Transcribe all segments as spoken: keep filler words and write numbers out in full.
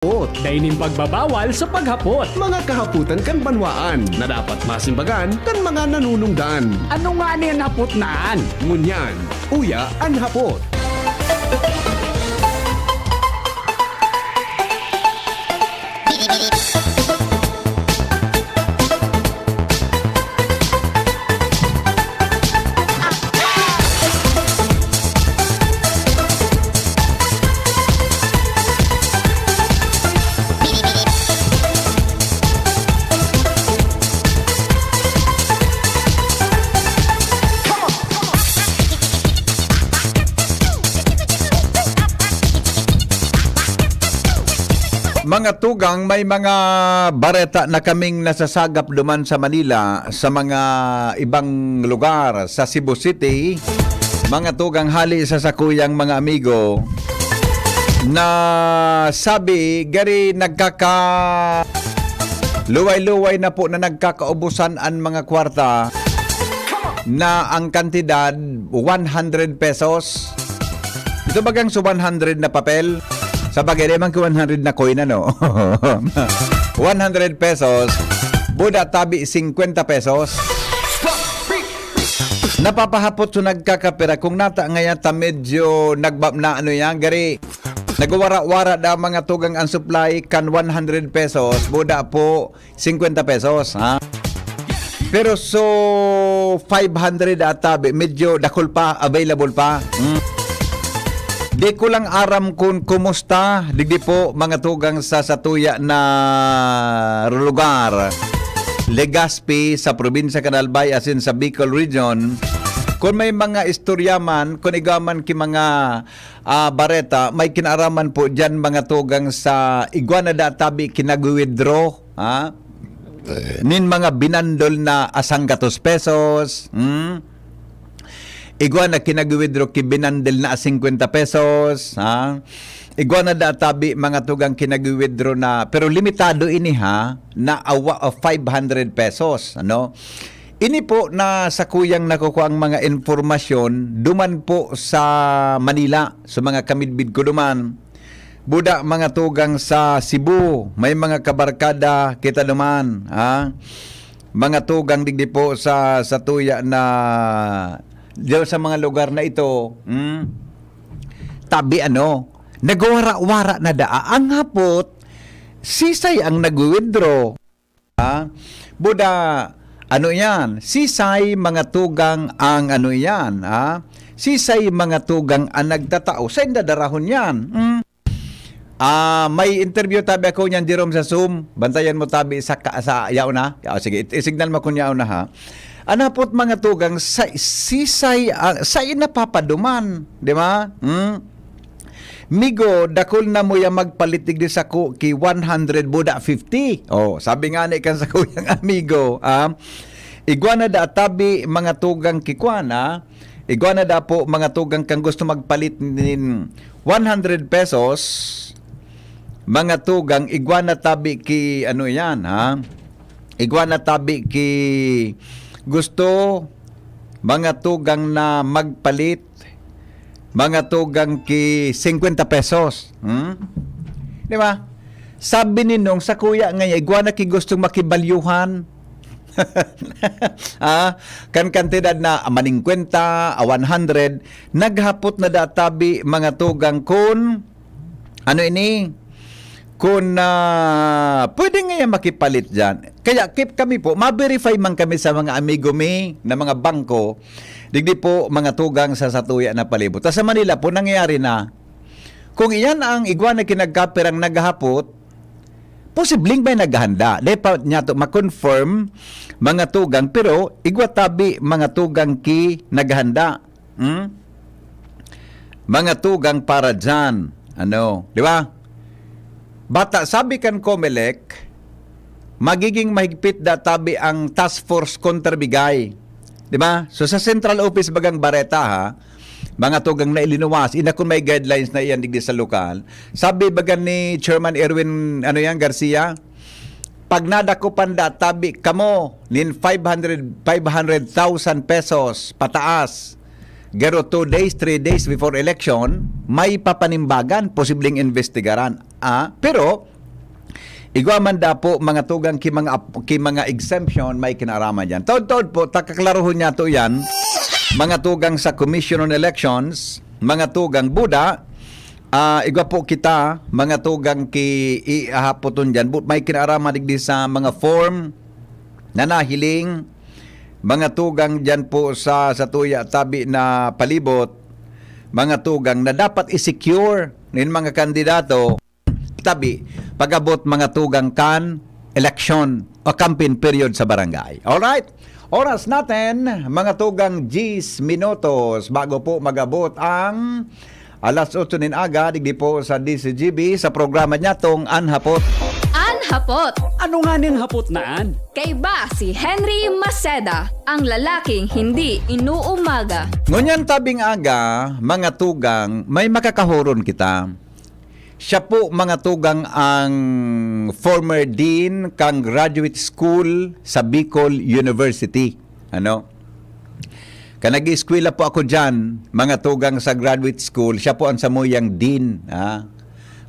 Hapot. Dai nin pagbabawal sa paghapot. Mga kahapotan kan banwaan na dapat masimbagan kan mga nanunungdan. Ano ngani an hapot na an? Ngunyan, uya an hapot. Mga tugang, may mga bareta na kaming nasasagap duman sa Manila, sa mga ibang lugar, sa Cebu City. Mga tugang, hali sa sakuyang mga amigo na sabi, gari nagkaka-, luway-luway na po na nagkakaubusan an mga kwarta na ang kantidad one hundred pesos. Ito bagang sa one hundred na papel? Sa bagay, di man ki one hundred na coin, ano? One hundred pesos, buda tabi singkwenta pesos. Napapahapot so nagkakapira kung nata ngaya ta medyo nagbab-, na ano yan, gari, nagwawara-wara da mga tugang ang supply kan one hundred pesos, buda po singkwenta pesos, ha? Pero so five hundred ata, be-, medyo dakul pa, available pa. Hmm. Di ko lang aram kung kumusta, digdi po, mga tugang sa satuya na lugar. Legazpi sa probinsya kan Albay, asin sa Bicol Region. Kung may mga istorya man, kung igwa man ki mga, ah, bareta, may kinaaraman po diyan mga tugang sa igwa na da tabi kinagwi-withdraw, ha? Nin mga binandol na asang gatos pesos, hmm? Igwa na kinagwi-withdraw ki binandol na singkwenta pesos, ha? Igwa na da tabi mga tugang kinagwi-withdraw na, pero limitado ini, ha, na awa of five hundred pesos, ano? Ini po na sakuyang nakukuha ang mga impormasyon duman po sa Manila, sa mga kamidbid ko duman. Buda mga tugang sa Cebu, may mga kabarkada kita duman, ha? Mga tugang digdi po sa, sa tuya na diyan sa mga lugar na ito, hmm? Tabi ano, nagwara-wara na daa ang hapot, sisay ang nagwi-withdraw. Ha? Buda, ano yan? Sisay mga tugang ang ano yan, ha? Sisay mga tugang ang nagtatao? Sa inda darahon yan. Hmm? Ah, may interview tabi ako niyan, Jerome, sa Zoom. Bantayan mo tabi sa ka-, sa yaw na. Ah, sige, it-, i-signal mo kun yaw na, ha. Anapot mga tugang, sa, sisay, ah, sa inapapaduman, di ba? Hmm? Migo, dakul na mo yang magpalit digdi sako ki one hundred buda fifty. Oh, sabi nga ni kan sakuyang amigo, ah, igwa na da tabi mga tugang ki kwan, ah. Igwa na da po mga tugang kang gusto magpalit nin one hundred pesos, mga tugang, igwa na tabi ki ano yan, ha? Igwa na tabi ki gusto mga tugang na magpalit, mga tugang ki singkwenta pesos. Hmm? Di ba? Sabi ni Nong, sa kuya nga, igwa na ki gustong makibalyuhan. Ah, kan kantidad na maningkwenta, a one hundred, naghapot na da tabi mga tugang kun, ano ini? Kun, ah, pwede nga yan makipalit dyan. Kaya kip kami po, ma-verify man kami sa mga amigo mi na mga bangko, digdi po mga tugang sa satuya na palibot. Ta sa Manila po, nangyayari na. Kung iyan ang igwa na kinagkapirang naghahapot, posibleng may naghahanda. Di pa niya to ma-confirm, mga tugang, pero igwa tabi, mga tugang ki naghahanda. Hmm? Mga tugang para dyan. Ano? Di ba? Bata, sabi kan Comelec, magiging mahigpit da tabi ang task force kontra bigay. Di ba? So, sa central office bagang bareta, ha, mga tugang na ilinuwas, ina kun may guidelines na iyan digdi sa lokal. Sabi baga ni Chairman Erwin, ano yan, Garcia, pag nadakupan da tabi kamo nin five hundred, five hundred thousand pesos pataas, garo two days, three days before election, may papanimbagan, posibleng investigaran. Ah, pero igwa man da po, mga tugang, ki mga ap-, ki mga exemption, may kinaaraman diyan. Taod-taod po, takaklarohon niya to yan, mga tugang sa Commission on Elections, mga tugang buda, ah, igwa po kita, mga tugang, ki ihahapoton diyan. Bu-, may kinaaraman digdi sa mga form na nahiling, mga tugang diyan po sa, sa tuya tabi na palibot, mga tugang na dapat i-secure nin mga kandidato, tabi, pag-abot, mga tugang, kan eleksyon o campaign period sa barangay. Alright? Oras natin, mga tugang, diyes minutos bago po mag-abot ang alas otso nin aga, digdi po sa D C G B, sa programa niya tong An Hapot. An Hapot. Ano nga ning hapot na an? Kaiba si Henry Maceda, ang lalaking hindi inuumaga. Ngunyan tabing aga, mga tugang, may makakahoron kita. Siya po, mga tugang, ang former dean kan graduate school sa Bicol University. Ano? Kan nag-eskwela po ako diyan, mga tugang, sa graduate school, siya po ang samuyang dean, ah.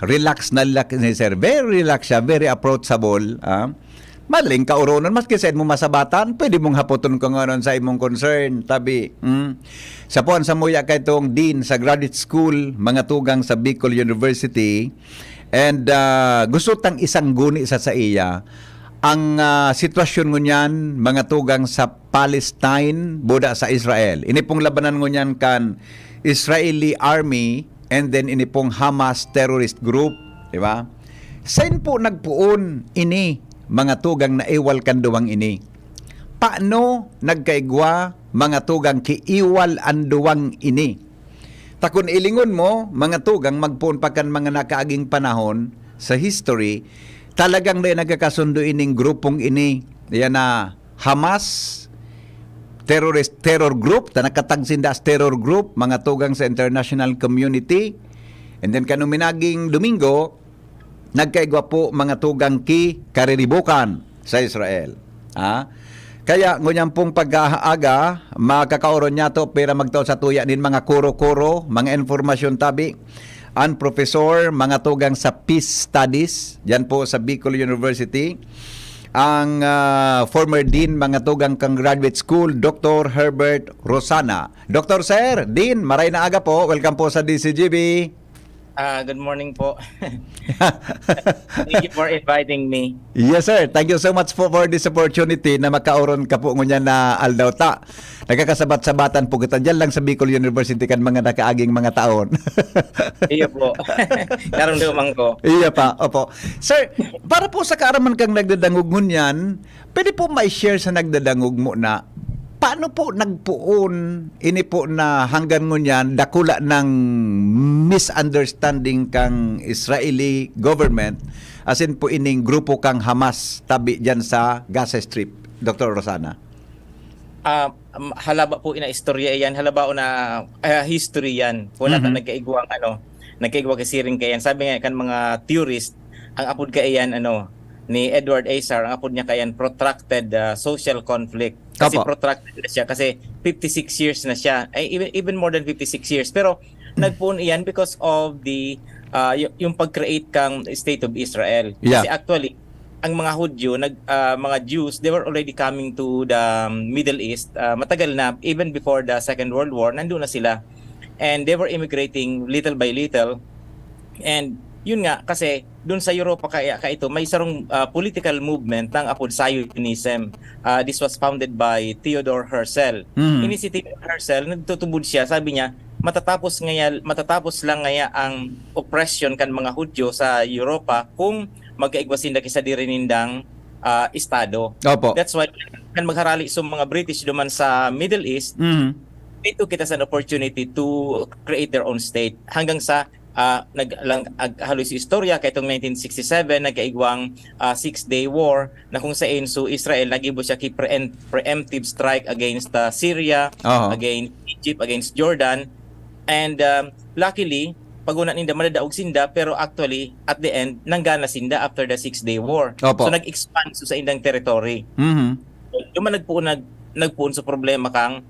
Relax na relax ni sir. Very relax siya, very approachable, ah. Maling kaoronon, maski sa imong masabatan, pwede mong hapoton kung ano sa imong concern. Tabi, hmm. Siya po ang samuya kay tong dean sa graduate school, mga tugang, sa Bicol University. And, ah, gusto tang isangguni sa saiya ang, ah, sitwasyon ngunyan, mga tugang, sa Palestine, buda sa Israel. Ini pong labanan ngunyan kan Israeli army and then ini pong Hamas terrorist group, di ba? Sain po nagpoon ini, mga tugang, na iwal kan duwang ini? Paano nagkaigwa, mga tugang, ki iwal an duwang ini? Ta kun ilingon mo, mga tugang, magpoon pa kan mga nakaaging panahon sa history, talagang dai nagkakasundo ining grupong ini. Yan na Hamas terrorist, terror group, ta nakatag sinda as terror group, mga tugang, sa international community. And then, kan uminaging Domingo, nagkaigwa po, mga tugang, ki kariribukan sa Israel. Ha? Kaya, ngunyan pong pag-aaga, makakaoron niya to, pira magtao sa tuya nin mga kuro-kuro, mga informasyon tabi, an profesor, mga tugang, sa Peace Studies, diyan po sa Bicol University, ang, ah, former dean, mga tugang, kan graduate school, Doctor Herbert Rosana. Doctor Sir, Dean, maray na aga po. Welcome po sa D C G B. Ah, good morning po. Thank you for inviting me. Yes, sir. Thank you so much for, for this opportunity na makaoron ka po ngunyan na aldaw ta. Nagkakasabat-sabatan po kita diyan lang sa Bicol University kan mga nakaaging mga taon. Iyo po. Naramdaman ko. Iya pa, opo. Sir, para po sa kaaraman kang nagdadangog ngunyan, pwede po mai-share sa nagdadangog mo na paano po nagpoon ini po na hanggang ngunyan dakula nang misunderstanding kang Israeli government, asin po ining grupo kang Hamas tabi diyan sa Gaza Strip, Doctor Rosana? Ah, um, halaba po ina istorya iyan, halaba na, ah, history yan. Wala ta Mhm. nagkaigwang ano, nagkaigwa kasiring kaiyan. Sabi nga kan mga theorist, ang apod kaiyan, ano, ni Edward Azar, ang apod niya kaiyan protracted, ah, social conflict. Kasi Opo. protracted na siya, kasi fifty-six years na siya. Ay, even, even more than fifty-six years. Pero nagpoon iyan because of the, ah, y-, yung pag-create kang State of Israel. Yeah. Kasi actually, ang mga Hudyo, nag-, ah, mga Jews, they were already coming to the Middle East, ah, matagal na, even before the Second World War, nandun na sila. And they were immigrating little by little. And yun nga, kasi dun sa Europa kaya, kaya ito, may sarong, ah, political movement ng apod Zionism. Ah, this was founded by Theodore Herzl. Mhm. Ini si Theodore Herzl, nagtutubod siya, sabi niya, matatapos ngaya, matatapos lang ngaya ang oppression kan mga Hudyo sa Europa kung magkaigwa sinda ki sadiri nindang, ah, estado. Opo. That's why, kan magharali sa mga British duman sa Middle East, Mhm. they took it as an opportunity to create their own state. Hanggang sa, ah, nag-, lang, ag-, haloy sa istorya, kaitong nineteen sixty-seven, nagkaigwang, ah, Six-Day War, na kung sain so Israel, nagibo siya ki preempt-, preemptive strike against, ah, Syria, Oho. against Egypt, against Jordan. And, um, luckily, pag-una ninda, madadaog sinda, pero actually, at the end, nanggana sinda after the Six-Day War. Opo. So, nag-expand so sa indang territory. Mhm. Yung man nagpuon, nag-, nagpuon sa problema kang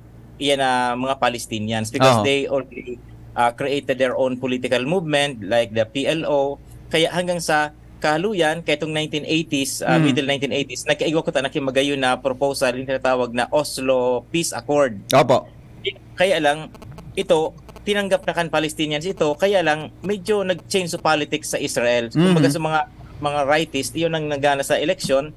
iyan na mga Palestinians because Oho. they already, uh, created their own political movement like the P L O, Kaya hanggang sa kahaluyan, kaya itong nineteen eighties, ah, Hmm. middle nineteen eighties, nagkaigwa kuta na kin magayon na proposal, yung tinatawag na Oslo Peace Accord. Opo. Kaya lang, ito, tinanggap na kan Palestinians ito, kaya lang, medyo nag-change sa politics sa Israel. Mhm. Kumbaga sa mga, mga rightist, iyon ang nagana sa eleksyon.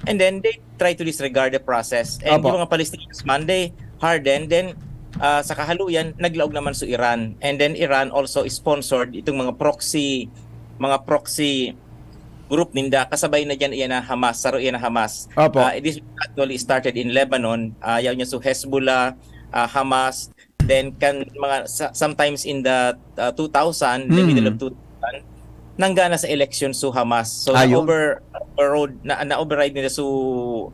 And then, they try to disregard the process. And Opo. yung mga Palestinians man, they harden. Then, ah, sa kahaluyan, naglaog naman sa Iran. And then, Iran also sponsored itong mga proxy, mga proxy group ninda. Kasabay na dyan, iyan na Hamas. Saro iyan na Hamas. Opo. Ah, this actually started in Lebanon. Ah, yaw niya sa Hezbollah, ah, Hamas. Then, kan mga, sa-, sometimes in the, ah, two thousand, the Mm. middle of two thousand, nanggana sa election sa Hamas. So, Ayun. na-over-, overrode, na, na-override nila sa,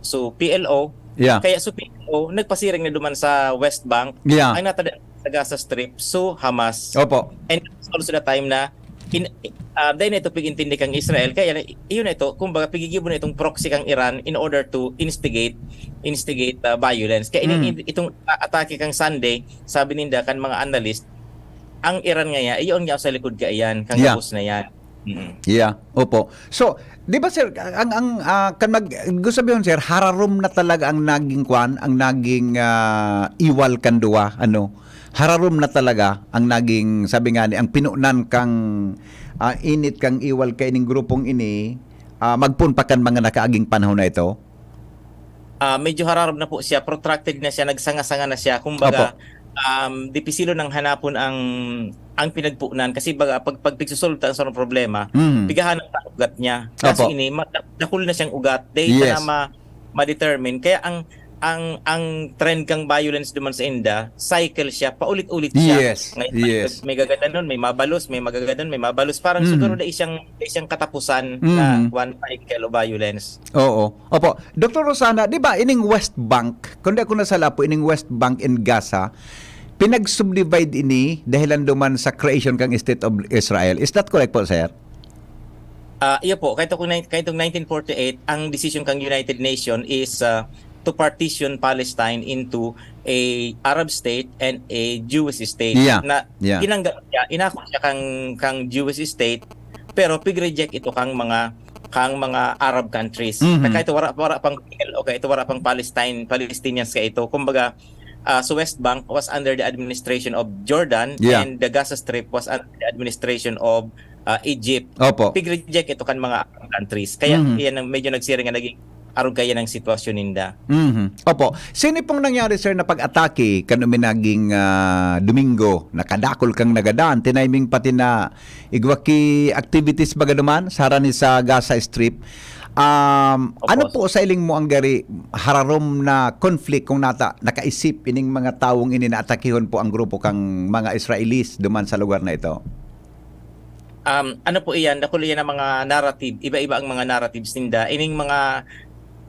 sa P L O. Yeah. Kaya sa P L O, nagpasiring na duman sa West Bank. Yeah. Ang natada sa Gaza Strip, sa Hamas. Opo. And it's also the time na, in, ah, dahil na ito pag-intindi kang Israel, kaya na, iyon na ito, kumbaga, pigigibo na itong proxy kang Iran in order to instigate, instigate, ah, violence. Kaya ini-, Mm. itong, ah, atake kang Sunday, sabi ninda kan mga analyst, ang Iran ngaya, iyon nga sa likod kaiyan, kang Yeah. gabos na yan. Mm. Yeah, opo. So, di ba, sir, ang, ang, ah, kan mag-, gusto sabihon, sir, hararom na talaga ang naging kwan, ang naging, ah, iwal kan duwa, ano? Hararom na talaga ang naging, sabi nga ni, ang pinunan kang, ah, init kang iwal kaining grupong ini, ah, magpoon pa kan mga nakaaging panahon na ito? Ah, medyo hararom na po siya, protracted na siya, nagsanga-sanga na siya. Kumbaga, Opo. um, dipisilo nang hanapon ang, ang pinagpunan. Kasi baga, pag, pag pigsusolta ang sarong problema, Mm. pigahanap ta ugat niya. Kaso Opo. ini, ma-, dakul na siyang ugat. Dahil Yes. na ma-, ma-determine. Kaya ang, ang, ang trend kang violence duman sa inda, cycle siya, paulit-ulit siya. Yes, May, yes. may gagadanon, may mabalos, may magagadanon, may mabalos. Parang Mm. siguro dai siyang, dai siyang katapusan na Mm. one cycle o violence. Oo. Opo. Doktor Rosana, di ba ining West Bank, kung di ako nasala po, ining West Bank and Gaza, pinag-subdivide ini dahilan duman sa creation kang State of Israel. Is that correct po, sir? Ah, iyo po. Kahit kung nine-, kahit itong nineteen forty-eight, ang decision kang United Nation is, ah, to partition Palestine into a Arab state and a Jewish state. Yeah. Na Yeah. tinanggap niya, inako siya kang, kang Jewish state, pero pig-reject ito kang mga, kang mga Arab countries. Mhm. Na kahit wala, wala pang, okay, ito wala pang Palestine, Palestinians ka ito. Kumbaga, ah, sa West Bank was under the administration of Jordan Yeah. and the Gaza Strip was under the administration of, ah, Egypt. Opo. Pig-reject ito kan mga Arab countries. Kaya Mhm. yan ang medyo nagsiring nga naging arog kaya ng sitwasyon ninda. Mhm. Opo. Sini pong nangyari, sir, na pag-atake kan uminaging, ah, Domingo, nakadakol kang nagadan, tiniming pati na igwa ki activities baga duman sa harani sa Gaza Strip. Um, Opo. ano po sa iling mo ang gari hararom na conflict kung nata-, nakaisip ining mga tawong ini na atakihon po ang grupo kang mga Israelis duman sa lugar na ito? Um, ano po iyan, dakul iyan ang mga narrative, iba-iba ang mga narratives ninda. Ining mga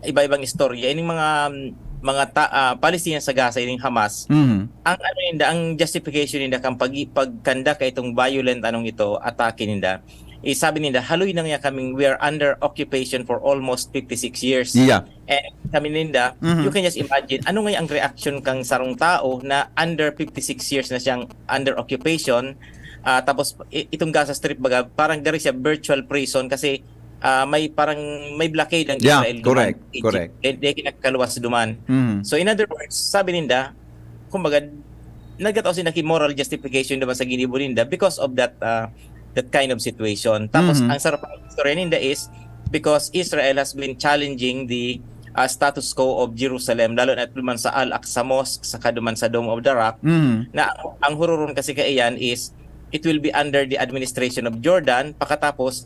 iba-ibang istorya, ining mga, mga ta-, ah, Palestinian sa Gaza, ining Hamas, Mhm. ang ano ninda, ang justification ninda kan pag-, pagkanda ka itong violent, anong ito, atake ninda, is sabi ninda, "Haloy na nga kaming, we are under occupation for almost fifty-six years." Yeah. And kami ninda, Mhm. you can just imagine, ano nga ang reaction kang sarong tao na under fifty-six years na siyang under occupation, ah, tapos i-, itong Gaza Strip, baga, parang gari siya virtual prison kasi, ah, may parang may blockade ang Yeah, Israel duman, correct, Egypt. correct. They, they kinakaluwas duman. Mhm. So, in other words, sabi ninda, kumbaga, nagkataon sila ki moral justification naman sa ginibo ninda because of that, ah, that kind of situation. Tapos, Mhm. ang sarap ng istorya ninda is because Israel has been challenging the, ah, status quo of Jerusalem, lalo na duman sa Al-Aqsa Mosque, saka duman sa Dome of the Rock, Mhm. na ang hururon kasi kaiyan is it will be under the administration of Jordan, pakatapos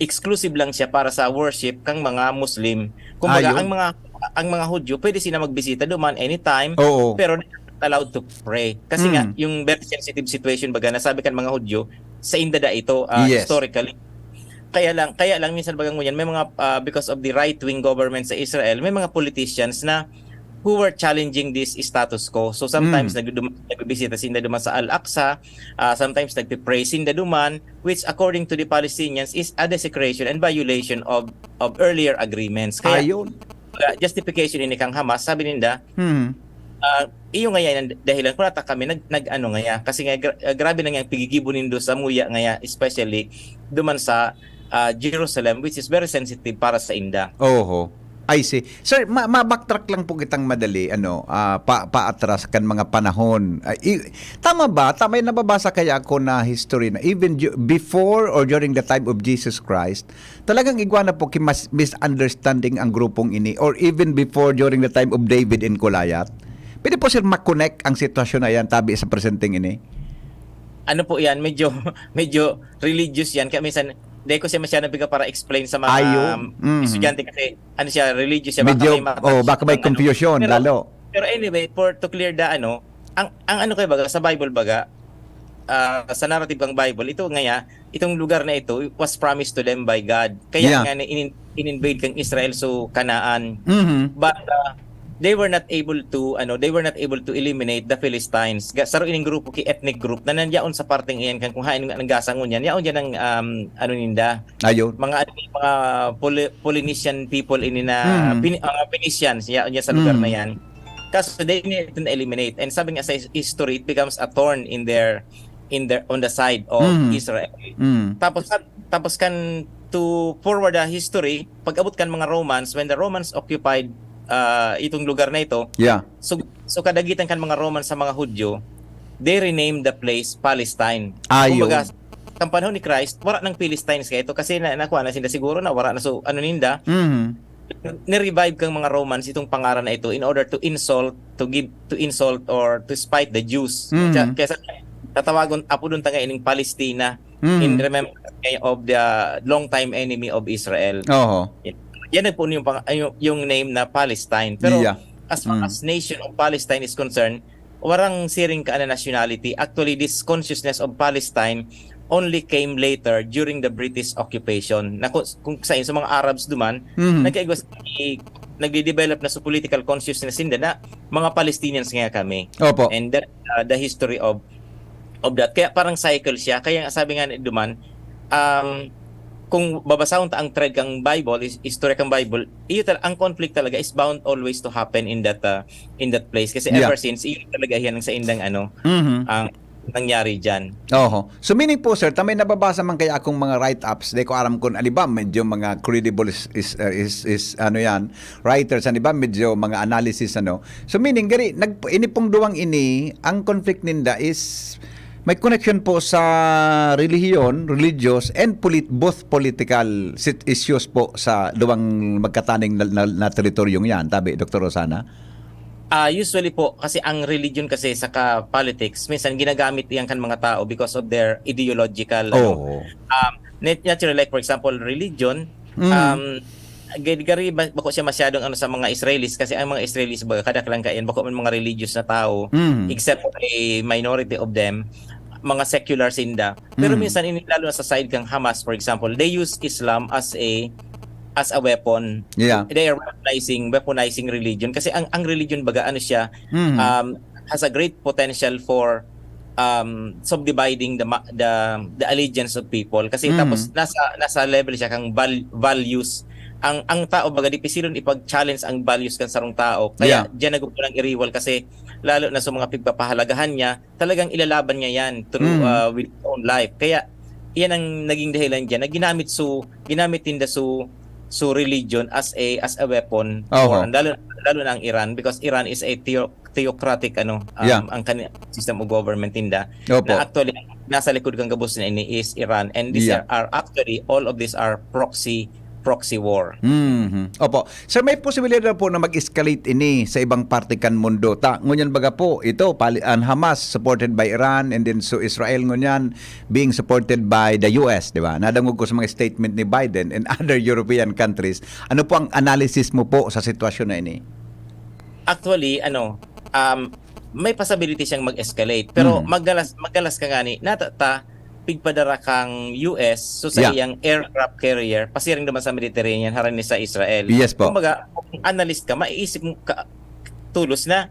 exclusive lang siya para sa worship kang mga Muslim. Kumbaga, Ayun. ang mga, ang mga Hudyo, pwede sila magbisita duman anytime, Oo. pero not allowed to pray. Kasi nga, Mm. yung very sensitive situation, baga, nasabi kan mga Hudyo, sa inda da ito, ah, Yes. historically. Kaya lang, kaya lang, minsan baga ngunyan, may mga, ah, because of the right-wing government sa Israel, may mga politicians na who were challenging this status quo. So, sometimes Mm. nagdudum-, nagbibisita sinda duman sa Al-Aqsa, ah, sometimes nagpe-pray sinda duman, which according to the Palestinians is a desecration and violation of, of earlier agreements. Kaya, Ayun. uh, justification ini kang Hamas, sabi ninda, Hmm. Ah, iyo ngaya ang dahilan kung nata kami nag-, nag-ano ngaya. Kasi nga, gra-, ah, grabe na nga ang pigigibo nindo sa muya ngaya, especially duman sa, ah, Jerusalem, which is very sensitive para sa inda. Oho. I see. Sir, ma-, ma-backtrack lang po kitang madali, ano, ah, pa-, paatras kan mga panahon. Ah, i-, tama ba? Tama yung nababasa kaya ako na history na even ju-, before or during the time of Jesus Christ, talagang igwa na po ki-, mas-, misunderstanding ang grupong ini or even before during the time of David and Goliath? Pwede po, sir, ma-connect ang sitwasyon na yan tabi sa presenteng ini? Ano po yan? Medyo, medyo religious yan. Kaya minsan, di ko siya masyadong piga para explain sa mga, Ayo. um, Mm. estudyante kasi, ano siya, religious siya. Baka Medyo, may mata-, oh, baka may ano. confusion, Pero, lalo. pero anyway, for to clear the, ano, ang, ang ano kayo baga, sa Bible baga, ah, sa narrative kang Bible, ito ngaya, itong lugar na ito was promised to them by God. Kaya Yeah. nga na inin-, in-invade kang Israel, so Canaan. Mhm. But, ah, they were not able to, ano, they were not able to eliminate the Philistines. Ga-, saro ining grupo ki ethnic group na nandiyaon sa parteng iyan kan kung hain nga naggasangon yan. Yaon dyan ang, um, ano ninda. Ayun. Mga, ano, mga Poly-, Polynesian people ini na Mhm. Pin-, ah, Phoenicians, yaon dyan sa lugar na Mhm. yan. Kaso they need to eliminate. And sabi nga sa his-, history, it becomes a thorn in their, in their, on the side of Mhm. Israel. Mhm. Tapos, tapos kan to forward the history, pag-abot kan mga Romans, when the Romans occupied, ah, itong lugar na ito, Yeah. so, so kadagitan kan mga Romans sa mga Hudyo, they renamed the place Palestine. Ayun. Kumbaga, sa panahon ni Christ, wala nang Philistines kaya ito kasi na, nakuha na sila siguro na wala na so, ano ninda, Mhm. ni-revive kang mga Romans itong pangaran na ito in order to insult, to give, to insult or to spite the Jews. Mhm. Kaya, kaya sa, tatawagon, apodon ta nga ining Palestina Mhm. in remembrance of the long time enemy of Israel. Oho. Yan na po yung, pang-, yung, yung name na Palestine. Pero Yeah. as far Mm. as nation of Palestine is concerned, warang siring ka na nationality. Actually, this consciousness of Palestine only came later during the British occupation. Na kung, kung sa, sa mga Arabs duman, Mhm. nagkaigwa sa, nagde-develop na sa political consciousness nila na mga Palestinians nga kami. Opo. And that, uh, the history of, of that. Kaya parang cycle siya. Kaya nga sabi nga ni duman, um, kung babasahon ta ang thread kang Bible, is, istorya kang Bible, iyo tal-, ang conflict talaga is bound always to happen in that, uh, in that place. Kasi Yeah. ever since, iyo talaga yan ang sa indang ano, Mhm. ang nangyari dyan. Oho. So, meaning po, sir, ta may nababasa man kaya akong mga write-ups, di ko aram kung ano ba, medyo mga credible is, is, uh, is, is, ano yan, writers, ano ba, medyo mga analysis, ano. So, meaning, gari, nag-, ini pong duwang ini, ang conflict ninda is may connection po sa relihiyon, religious, and polit-, both political sit-, issues po sa duwang magkataning na, na, na teritoryong yan, tabi, Doktor Rosana? Ah, usually po, kasi ang religion kasi saka politics, minsan ginagamit yan kan mga tao because of their ideological, ano, Oo. um, nat-, natural, like, for example, religion, Mm. um, gari, gari, ba-, bako siya masyadong, ano, sa mga Israelis, kasi ang mga Israelis, baga, kadaklan kayan, bako man mga religious na tao, Mm. except for a minority of them, mga secular sinda. Pero Mm. minsan, in, lalo na sa side kang Hamas, for example, they use Islam as a, as a weapon. Yeah. They are weaponizing, weaponizing religion. Kasi ang, ang religion, baga, ano siya, Mm. um, has a great potential for, um, subdividing the ma-, the, the allegiance of people. Kasi Mm. tapos, nasa, nasa level siya kang val-, values. Ang, ang tao, baga, dipisilon ipag-challenge ang values kan sarong tao. Kaya, Yeah. diyan nagpupulang iriwal kasi, lalo na sa mga pigpapahalagahan niya, talagang ilalaban niya yan through, Mm. uh, with his own life. Kaya, iyan ang naging dahilan diyan na ginamit su-, ginamit ninda su-, su religion as a, as a weapon Oho. for, lalo, lalo na ang Iran, because Iran is a theo-, theocratic, ano, um, Yeah. ang kani-, system of government ninda. Opo. Na actually, nasa likod kang gabos na ini is Iran. And these Yeah. are, are actually, all of these are proxy proxy war. Mhm. Opo. Sir, may posibilidad po na mag-escalate ini sa ibang parte kan mundo. Ta, ngunyan baga po, ito, pali-, an Hamas supported by Iran and then so Israel ngunyan being supported by the U S, di ba? Nadangog ko sa mga statement ni Biden and other European countries. Ano po ang analysis mo po sa sitwasyon na ini? Actually, ano, um, may possibility siyang mag-escalate. Pero Mm. magalas, magalas ka ngani, nata-, ta, pigpadara kang U S, so sa Yeah. iyang aircraft carrier, pasiring naman sa Mediterranean, harani sa Israel. Yes po. Kumbaga, kung analyst ka, maiisip mo ka, tulos na,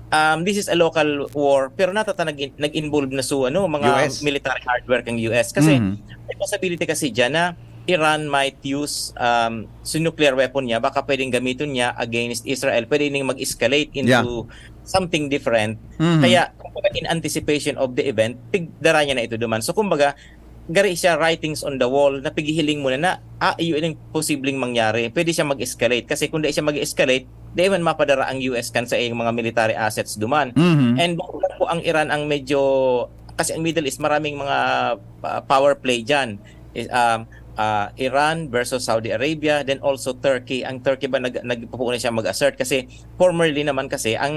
um, this is a local war, pero natata nag-, nag-involve na so, ano, mga U S. military hardware kang U S. Kasi Mhm. may possibility kasi dyan na Iran might use, um, so nuclear weapon niya, baka pwedeng gamiton niya against Israel. Pwede ning mag-escalate into Yeah. something different. Mhm. Kaya, kumbaga, in anticipation of the event, pigdara niya na ito duman. So, kumbaga, gari siya writings on the wall na pighihiling mo na na, ah, iyo ining posibleng mangyari. Pwede siya mag-escalate. Kasi kung di siya mag-escalate, di man mapadara ang U S kan sa iyang mga military assets duman. Mhm. And bukod lang po ang Iran ang medyo, kasi ang Middle East, maraming mga ah, power play dyan. Is, um, ah, Iran versus Saudi Arabia, then also Turkey. Ang Turkey ba nag, nagpupuno siya mag-assert? Kasi formerly naman kasi, ang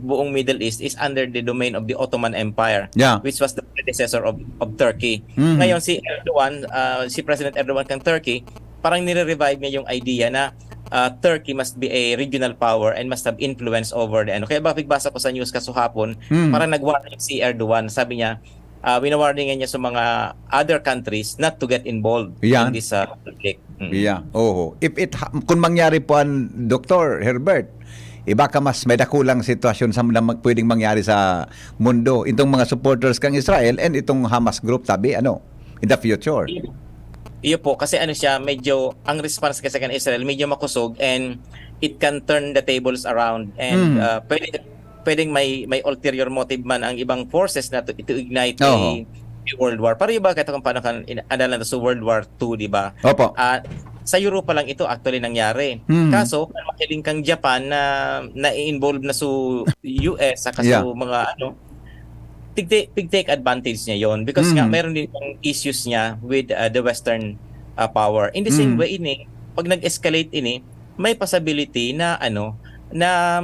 buong Middle East is under the domain of the Ottoman Empire, Yeah. which was the predecessor of, of Turkey. Mhm. Ngayon, si Erdogan, ah, si President Erdogan kang Turkey, parang nire-revive niya yung idea na ah, Turkey must be a regional power and must have influence over the ano. Kaya ba, pigbasa ko sa news kasuhapon, Mhm. parang nag-warning si Erdogan. Sabi niya, ah, winawarningan niya sa mga other countries not to get involved Yan. in this ah, conflict. Mm. Yeah, oho. If it ha- kung mangyari po ang Doktor Herbert, iba ka mas may dakulang sitwasyon sa na mag- pwedeng mangyari sa mundo. Itong mga supporters kang Israel and itong Hamas group, tabi, ano, in the future. Iyo po, kasi ano siya, medyo, ang response kasi kan Israel, medyo makusog and it can turn the tables around and Mm. ah, pwede, pwedeng may, may ulterior motive man ang ibang forces na to, to ignite Oho. a, a world war. Pareho ba kahit kung paano kan, in, adalan sa World War two, di ba? Opo. Ah, sa Europa lang ito actually nangyari. Mm. Kaso, mahiling kang Japan na na-involve na sa U S, saka sa Yeah. mga ano, pig-take, pig-take advantage niya yon because nga Mm. meron din yung issues niya with uh, the Western uh, power. In the same Mm. way, ini, pag nag-escalate ini, may possibility na ano, na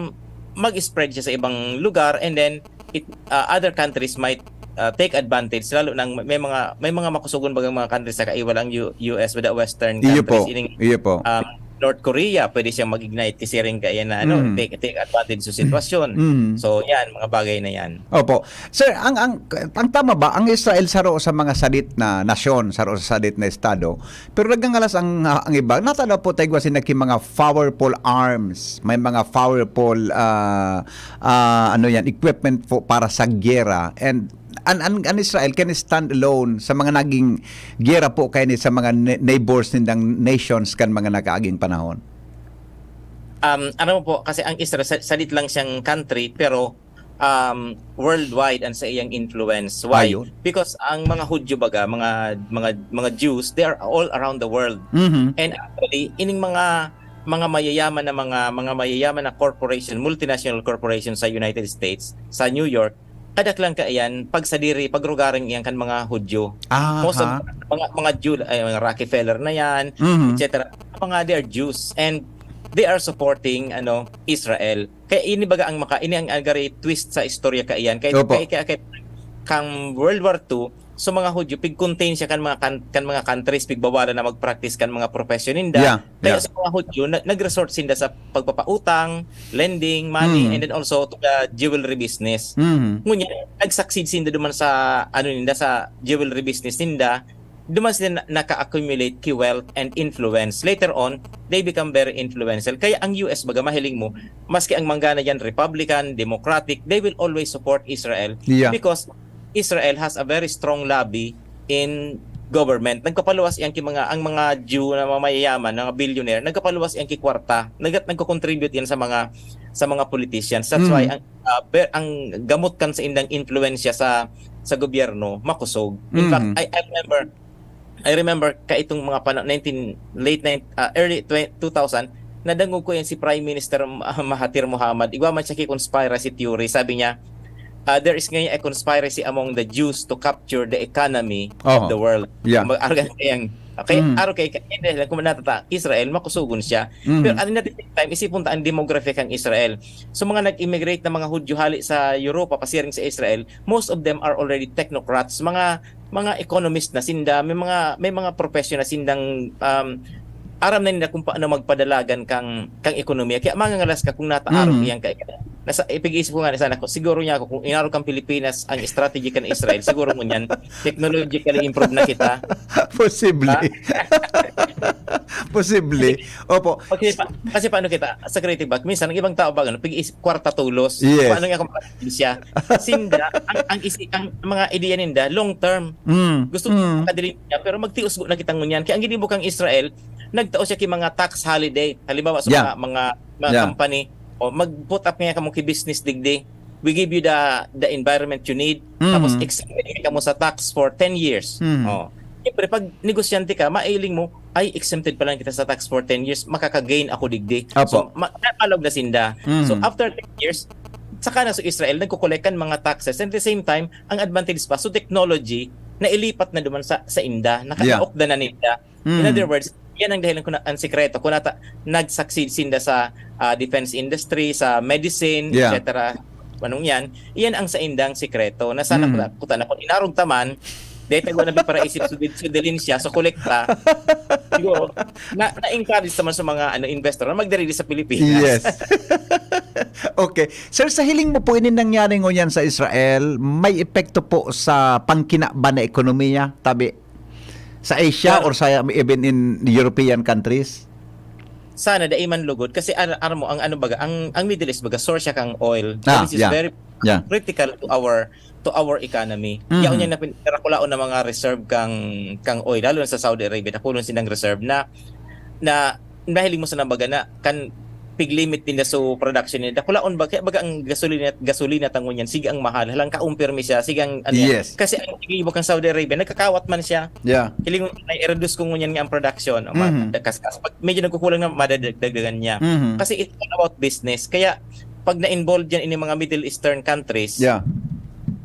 mag-spread siya sa ibang lugar and then it, uh, other countries might uh, take advantage, lalo nang may mga may mga makusugon bagang mga countries sa kaiwal ang U- U S with the Western Iyo countries. po. Ining Iyo po. um, North Korea, pwede siyang mag-ignite kasi rin kaya na ano, Mm. take, take advantage sa sitwasyon. Mm. So, yan, mga bagay na yan. Opo. Sir, ang, ang, ang tama ba, ang Israel saro sa mga sadit na nasyon, saro sa sadit na estado, pero nagangalas ang, ang iba. Natanaw po tayo kasi nagki mga powerful arms, may mga powerful, ah, ah, ano yan, equipment po para sa giyera. And an, an, an Israel can stand alone sa mga naging giyera po kaini sa mga ne- neighbors nindang nations kan mga nakaaging panahon. Um, ano po, kasi ang Israel, sa- sadit lang siyang country, pero um, worldwide ang sa iyang influence. Why? Ayun. Because ang mga Hudyo baga, mga mga mga Jews, they are all around the world. Mhm. And actually, ining mga mga mayayaman na mga mga mayayaman na corporation, multinational corporation sa United States, sa New York, kadaklan kaiyan pagsadiri, pagrugaring iyan kan mga Hudyo. Aha. Most of mga mga Jew, ay, mga Rockefeller na yan, Mhm. et cetera. Mga they are Jews and they are supporting ano Israel. Kaya ini baga ang maka ini ang agari twist sa istorya kaiyan. Kaya Opo. kaya, kaya, kaya kang World War two, so mga Hudyo pig-contain siya kan mga kan, kan mga countries, pigbawalan na mag-practice kan mga profession ninda. Yeah, Kaya yeah. sa mga Hudyo, na, nag-resort sinda sa pagpapautang, lending, money, Mm. and then also to the jewelry business. Mhm. Ngunyan, nag-succeed sinda duman sa ano ninda sa jewelry business ninda. Duman sila na- naka-accumulate ki wealth and influence. Later on, they become very influential. Kaya ang U S baga mahiling mo, maski ang manggana diyan Republican, Democratic, they will always support Israel Yeah. because Israel has a very strong lobby in government. Nagpapaluwas yan ki mga ang mga Jew na mga mayayaman, mga billionaire, nagpapaluwas yan ki kwarta. Nag nagko-contribute yan sa mga sa mga politicians. That's Mhm. why ang ah, ber, ang gamot kan sa indang influensya sa sa gobyerno makusog. In Mhm. fact, I, I remember I remember kaitong mga pano nineteen late nine, ah, early twenty, two thousand, nadangog ko yan si Prime Minister Ma- Mahathir Mohamad. Igwa man siya ki conspiracy theory. Sabi niya, ah, there is ngayon a conspiracy among the Jews to capture the economy Oho. of the world. Yeah. Mag-argan kayang okay, Mm. araw kay hindi lang kung natata Israel makusugon siya. Mhm. Pero at the same time, isipon ta ang demographic ang Israel. So mga nag-immigrate na mga Hudyo hali sa Europa pasiring sa Israel, most of them are already technocrats, mga mga economist na sinda, may mga may mga profession na sindang um, aram na nila kung paano magpadalagan kang kang ekonomiya. Kaya mangangalas ka kung nataarog Mhm. iyang kay nasa ipig-isip ko nga sana ko siguro niya ako kung inarog kang Pilipinas ang strategy kan Israel, siguro mo niyan technologically improved na kita. Posible. Ha? Posible. Opo. Kasi, pa, kasi paano kita sa creative back, minsan ang ibang tao ba ano, pig-isip kwarta tulos. Yes. Paano nga kung siya? Sinda ang ang isi ang mga ideya ninda long term. Mm. Gusto Mm. kadali niya pero magtios na kita ngunyan. Kaya ang ginibukang Israel, nagtao siya ki mga tax holiday. Halimbawa sa Yeah. mga mga, mga Yeah. company, O, mag-put up nga kamo ki business digdi. We give you the the environment you need. Tapos, Mhm. exempted kamo sa tax for ten years. Mhm. O. Siyempre, pag negosyante ka, mailing mo, "Ay, exempted pa lang kita sa tax for ten years, makaka-gain ako digdi." Apo. So, ma- napalog na sinda. So, Mhm. after ten years, saka na sa Israel, nagko-collect kan mga taxes. And at the same time, ang advantage pa, so technology, nailipat na duman sa, sa inda, Yeah. nakakaokda na ninda. In Mhm. other words, yan ang dahilan kung na, ang sikreto, kung nata, nag-succeed sinda sa ah, defense industry, sa medicine, Yeah. et cetera. Anong yan? Iyan ang saindang sikreto. Na sana Mm. kuta, kuta na kung inarog taman, dahil tago na paraisip su, su delensya, sa kolekta, siguro, na, na-encourage naman sa mga ano investor na magdiri sa Pilipinas. Yes. Okay. Sir, sa hiling mo po, ini nangyari ngunyan sa Israel, may epekto po sa pangkinaban na ekonomiya, tabi sa Asia Sir. Or sa even in European countries? Sana dai man lugod kasi ar, armo ang ano baga ang, ang Middle East baga source siya kang oil, Ah, which is yeah. very Yeah. critical to our to our economy. Mhm. Yaon niya na pin- pinakulaon na mga reserve kang kang oil, lalo na sa Saudi Arabia, dakulon silang reserve na na nahiling mo sa nabaga na kan pig-limit din na so production nila. Dakulaon ba kaya baga ang gasolina gasolina tangon yan sige ang mahal. Halang kaumpirmi siya, sige ang ano yan. Yes. Kasi ang igibo kang Saudi Arabia, nagkakawat man siya. Yeah. Hiling mo na i-reduce ko ngunyan nga ang production. O, Mhm. ma- kas, kas, pag medyo nagkukulang na, madadagdagan niya. Mhm. Kasi it's all about business. Kaya pag na-involved yan in mga Middle Eastern countries, Yeah.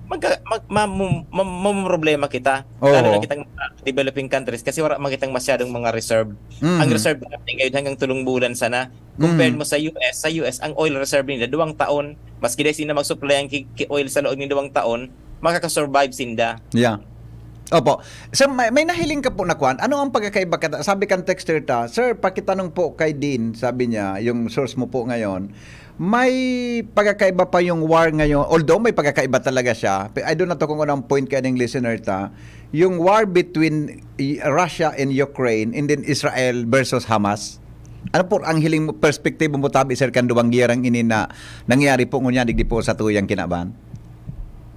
magka, mag, ma, ma, ma, mamroblema kita. Oo. Lalo na kitang ah, developing countries kasi wala man kitang masyadong mga reserve. Mhm. Ang reserve natin ngayon hanggang tulong bulan sana. Compared Mhm. mo sa U S, sa U S ang oil reserve nila duwang taon. Maski dahil sila mag-supply ang ki, ki oil sa loob ng duwang taon, makaka-survive sinda. Yeah. Opo. Sir, may, may nahiling ka po na kwan. Ano ang pagkakaiba? Kata, sabi kan texter ta, "Sir, pakitanong po kay Dean," sabi niya, yung source mo po ngayon. May pagkakaiba pa yung war ngayon. Although may pagkakaiba talaga siya. Pe- I don't know kung anong point kaya ng listener ta. Yung war between i- Russia and Ukraine and then Israel versus Hamas. Ano po ang hiling mo, perspektibo mo tabi, sir, kan duwang giyerang ini na nangyari po ngunyan digdi po sa tuyang kinaban?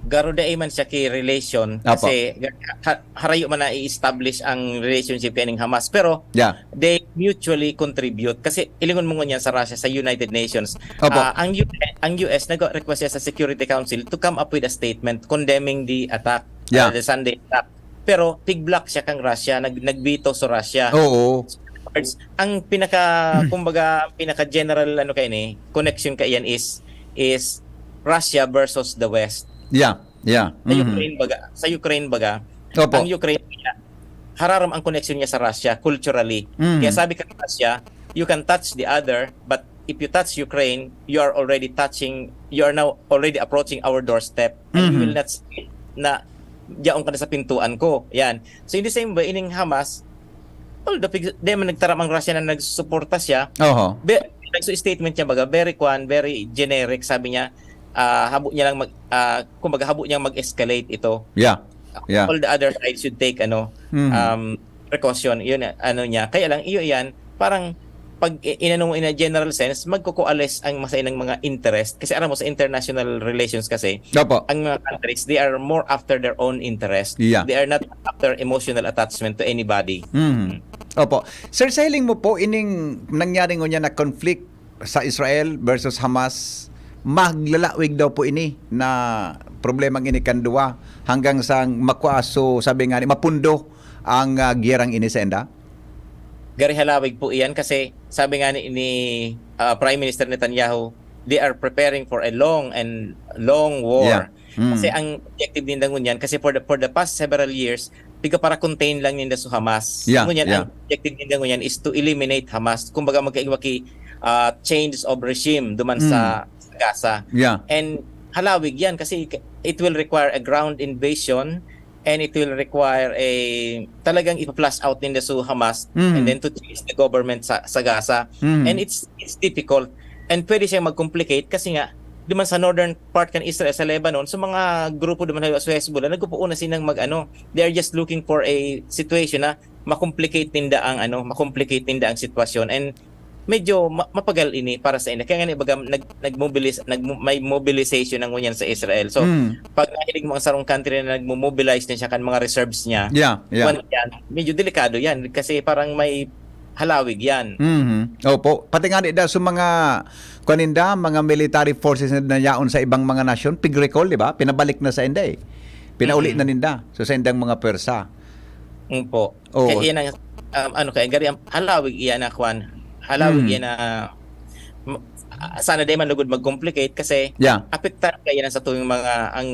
Garo dai man siya ki relation Apo. Kasi ha, harayo man na i-establish ang relationship kaning Hamas, pero Yeah. they mutually contribute kasi ilingon mo ngunyan sa Russia sa United Nations. Opo. Ah, ang U S, ang U S nag-request siya sa Security Council to come up with a statement condemning the attack, Yeah. uh, the Sunday attack. Pero pig-block siya kang Russia, nag nag-veto sa Russia. Oo. Words, ang pinaka kumbaga ang pinaka general ano kay ni connection kay yan is is Russia versus the West. Yeah. Yeah. Sa Mhm. Ukraine baga, sa Ukraine baga, Opo. ang Ukraine niya, hararom ang connection niya sa Russia culturally. Mhm. Kaya sabi ka Russia, you can touch the other, but if you touch Ukraine, you are already touching, you are now already approaching our doorstep. And you Mhm. will not see na diyaon ka na sa pintuan ko. Yan. So in the same way, ining Hamas, although pig- di man nagtaram ang Russia na nagsusuporta siya, Oho. be, nagsu-statement niya baga, very kwan, very generic, sabi niya, ah, habo niya lang mag, ah, kumbaga habo niyang mag-escalate ito. Yeah. Yeah. All the other sides should take ano, Mhm. um, precaution. Yun, ano niya. Kaya lang, iyo yan, parang pag i- inano mo in a general sense, magko-coalesce ang masa ng mga interest. Kasi alam mo, sa international relations kasi, Opo. ang mga countries, they are more after their own interest. Yeah. They are not after emotional attachment to anybody. Mhm. Opo. Sir, sa hiling mo po, ining nangyari ngunyan na conflict sa Israel versus Hamas, maglalawig daw po ini na problemang ini kan duwa hanggang sa makwa, so sabi nga ni, mapundo ang, ah, giyerang ini sa enda? Gari halawig po iyan kasi sabi nga ni, ni, ah, Prime Minister Netanyahu, they are preparing for a long and long war. Yeah. Mm. Kasi ang objective ninda ngunyan, kasi for the, for the past several years, piga para contain lang ninda sa Hamas. Yeah, Ngunyan, yeah. ang objective ninda ngunyan is to eliminate Hamas. Kumbaga, magkaiba ki, ah, change of regime duman Mm. sa, sa Gaza. Yeah. And halawig yan kasi it will require a ground invasion and it will require a talagang ipa-flush out ninda sa Hamas Mhm. and then to change the government sa, sa Gaza. Mhm. And it's it's difficult. And pwede siyang mag-complicate kasi nga duman sa northern part kan Israel, sa Lebanon, sa mga grupo duman sa Hezbollah, nagpupuuna silang mag-ano, they are just looking for a situation na ma-complicate ninda ang ano, ma-complicate ninda ang sitwasyon and medyo ma- mapagal ini para sa inda. Kaya nga ni baga nag nag-mobilize nag may mobilization na ngunyan sa Israel. So, Mm. pag nahiling mo ang sarong country na nagmo-mobilize na siya kan mga reserves niya, Yeah, yeah. kuwan yan, medyo delikado yan kasi parang may halawig yan. Mhm. Opo. Pati nga di daw sa mga, kuwan ninda, mga military forces na yaon sa ibang mga nasyon, pig-recall, di ba? Pinabalik na sa inda eh. Pinauli Mm. na ninda. So, sa indang mga pwersa. Opo. Oo. Kaya yan ang, um, ano, kaya gari, ang halawig iyan na kwan. Halawig Mm. iyan na, m- ah, sana di man lugod mag-complicate kasi Yeah. apektado kaya yan sa tuwing mga, ang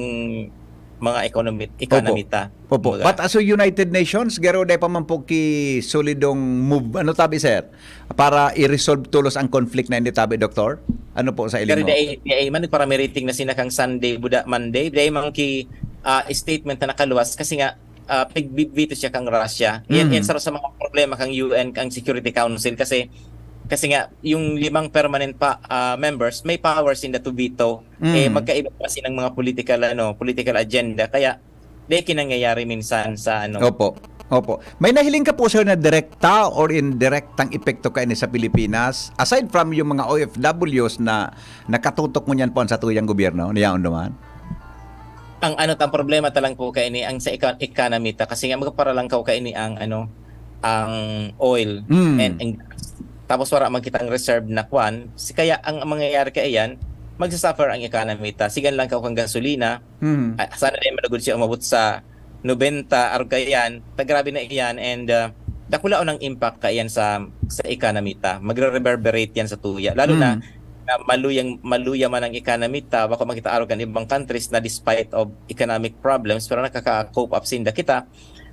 mga economy, Opo. economy ta. Opo. Kumbaga. But as a United Nations, garo dai pa man po ki solidong move. Ano tabi, sir? Para i-resolve tulos ang conflict na hindi tabi, Doktor? Ano po sa Pero iling mo? dai, dai man, nagparamiriting na sina kang Sunday, buda, Monday. Dai man ki ah, statement na nakaluwas kasi nga ah, pig-veto siya kang Russia. Yan, Mhm. yan sa, sa mga problema kang U N, kang Security Council kasi kasi nga yung limang permanent pa ah, members may powers in the to veto. Eh Mhm. magkaiba pa silang mga political ano, political agenda kaya di kinangyayari minsan sa ano. Opo. Opo. May nahiling ka po, sir, na direkta or indirektang epekto kaini sa Pilipinas? Aside from yung mga O F Ws na nakatutok ngunyan po sa tuyang gobyerno, niyaon duman? Ang ano, ang problema ta lang po kaini ang sa eco- economy ta kasi nga magpara lang kaw kaini ang ano, ang oil Mm. and, and gas. Tapos wala man kitang reserve na kwan. Si kaya ang mangyayari kaiyan, magsasuffer ang economy ta. Sigan lang kaw kang gasolina. Mhm. Ah, sana na malugod siya umabot sa nobenta, arog kaiyan. Ta grabe na iyan and ah, dakulaon ang impact kaiyan sa sa economy ta. Magre-reverberate yan sa tuya. Lalo na Mhm. na maluyang maluya man ang economy ta, bako makita arog kan ibang countries na despite of economic problems pero nakaka-cope up sinda kita,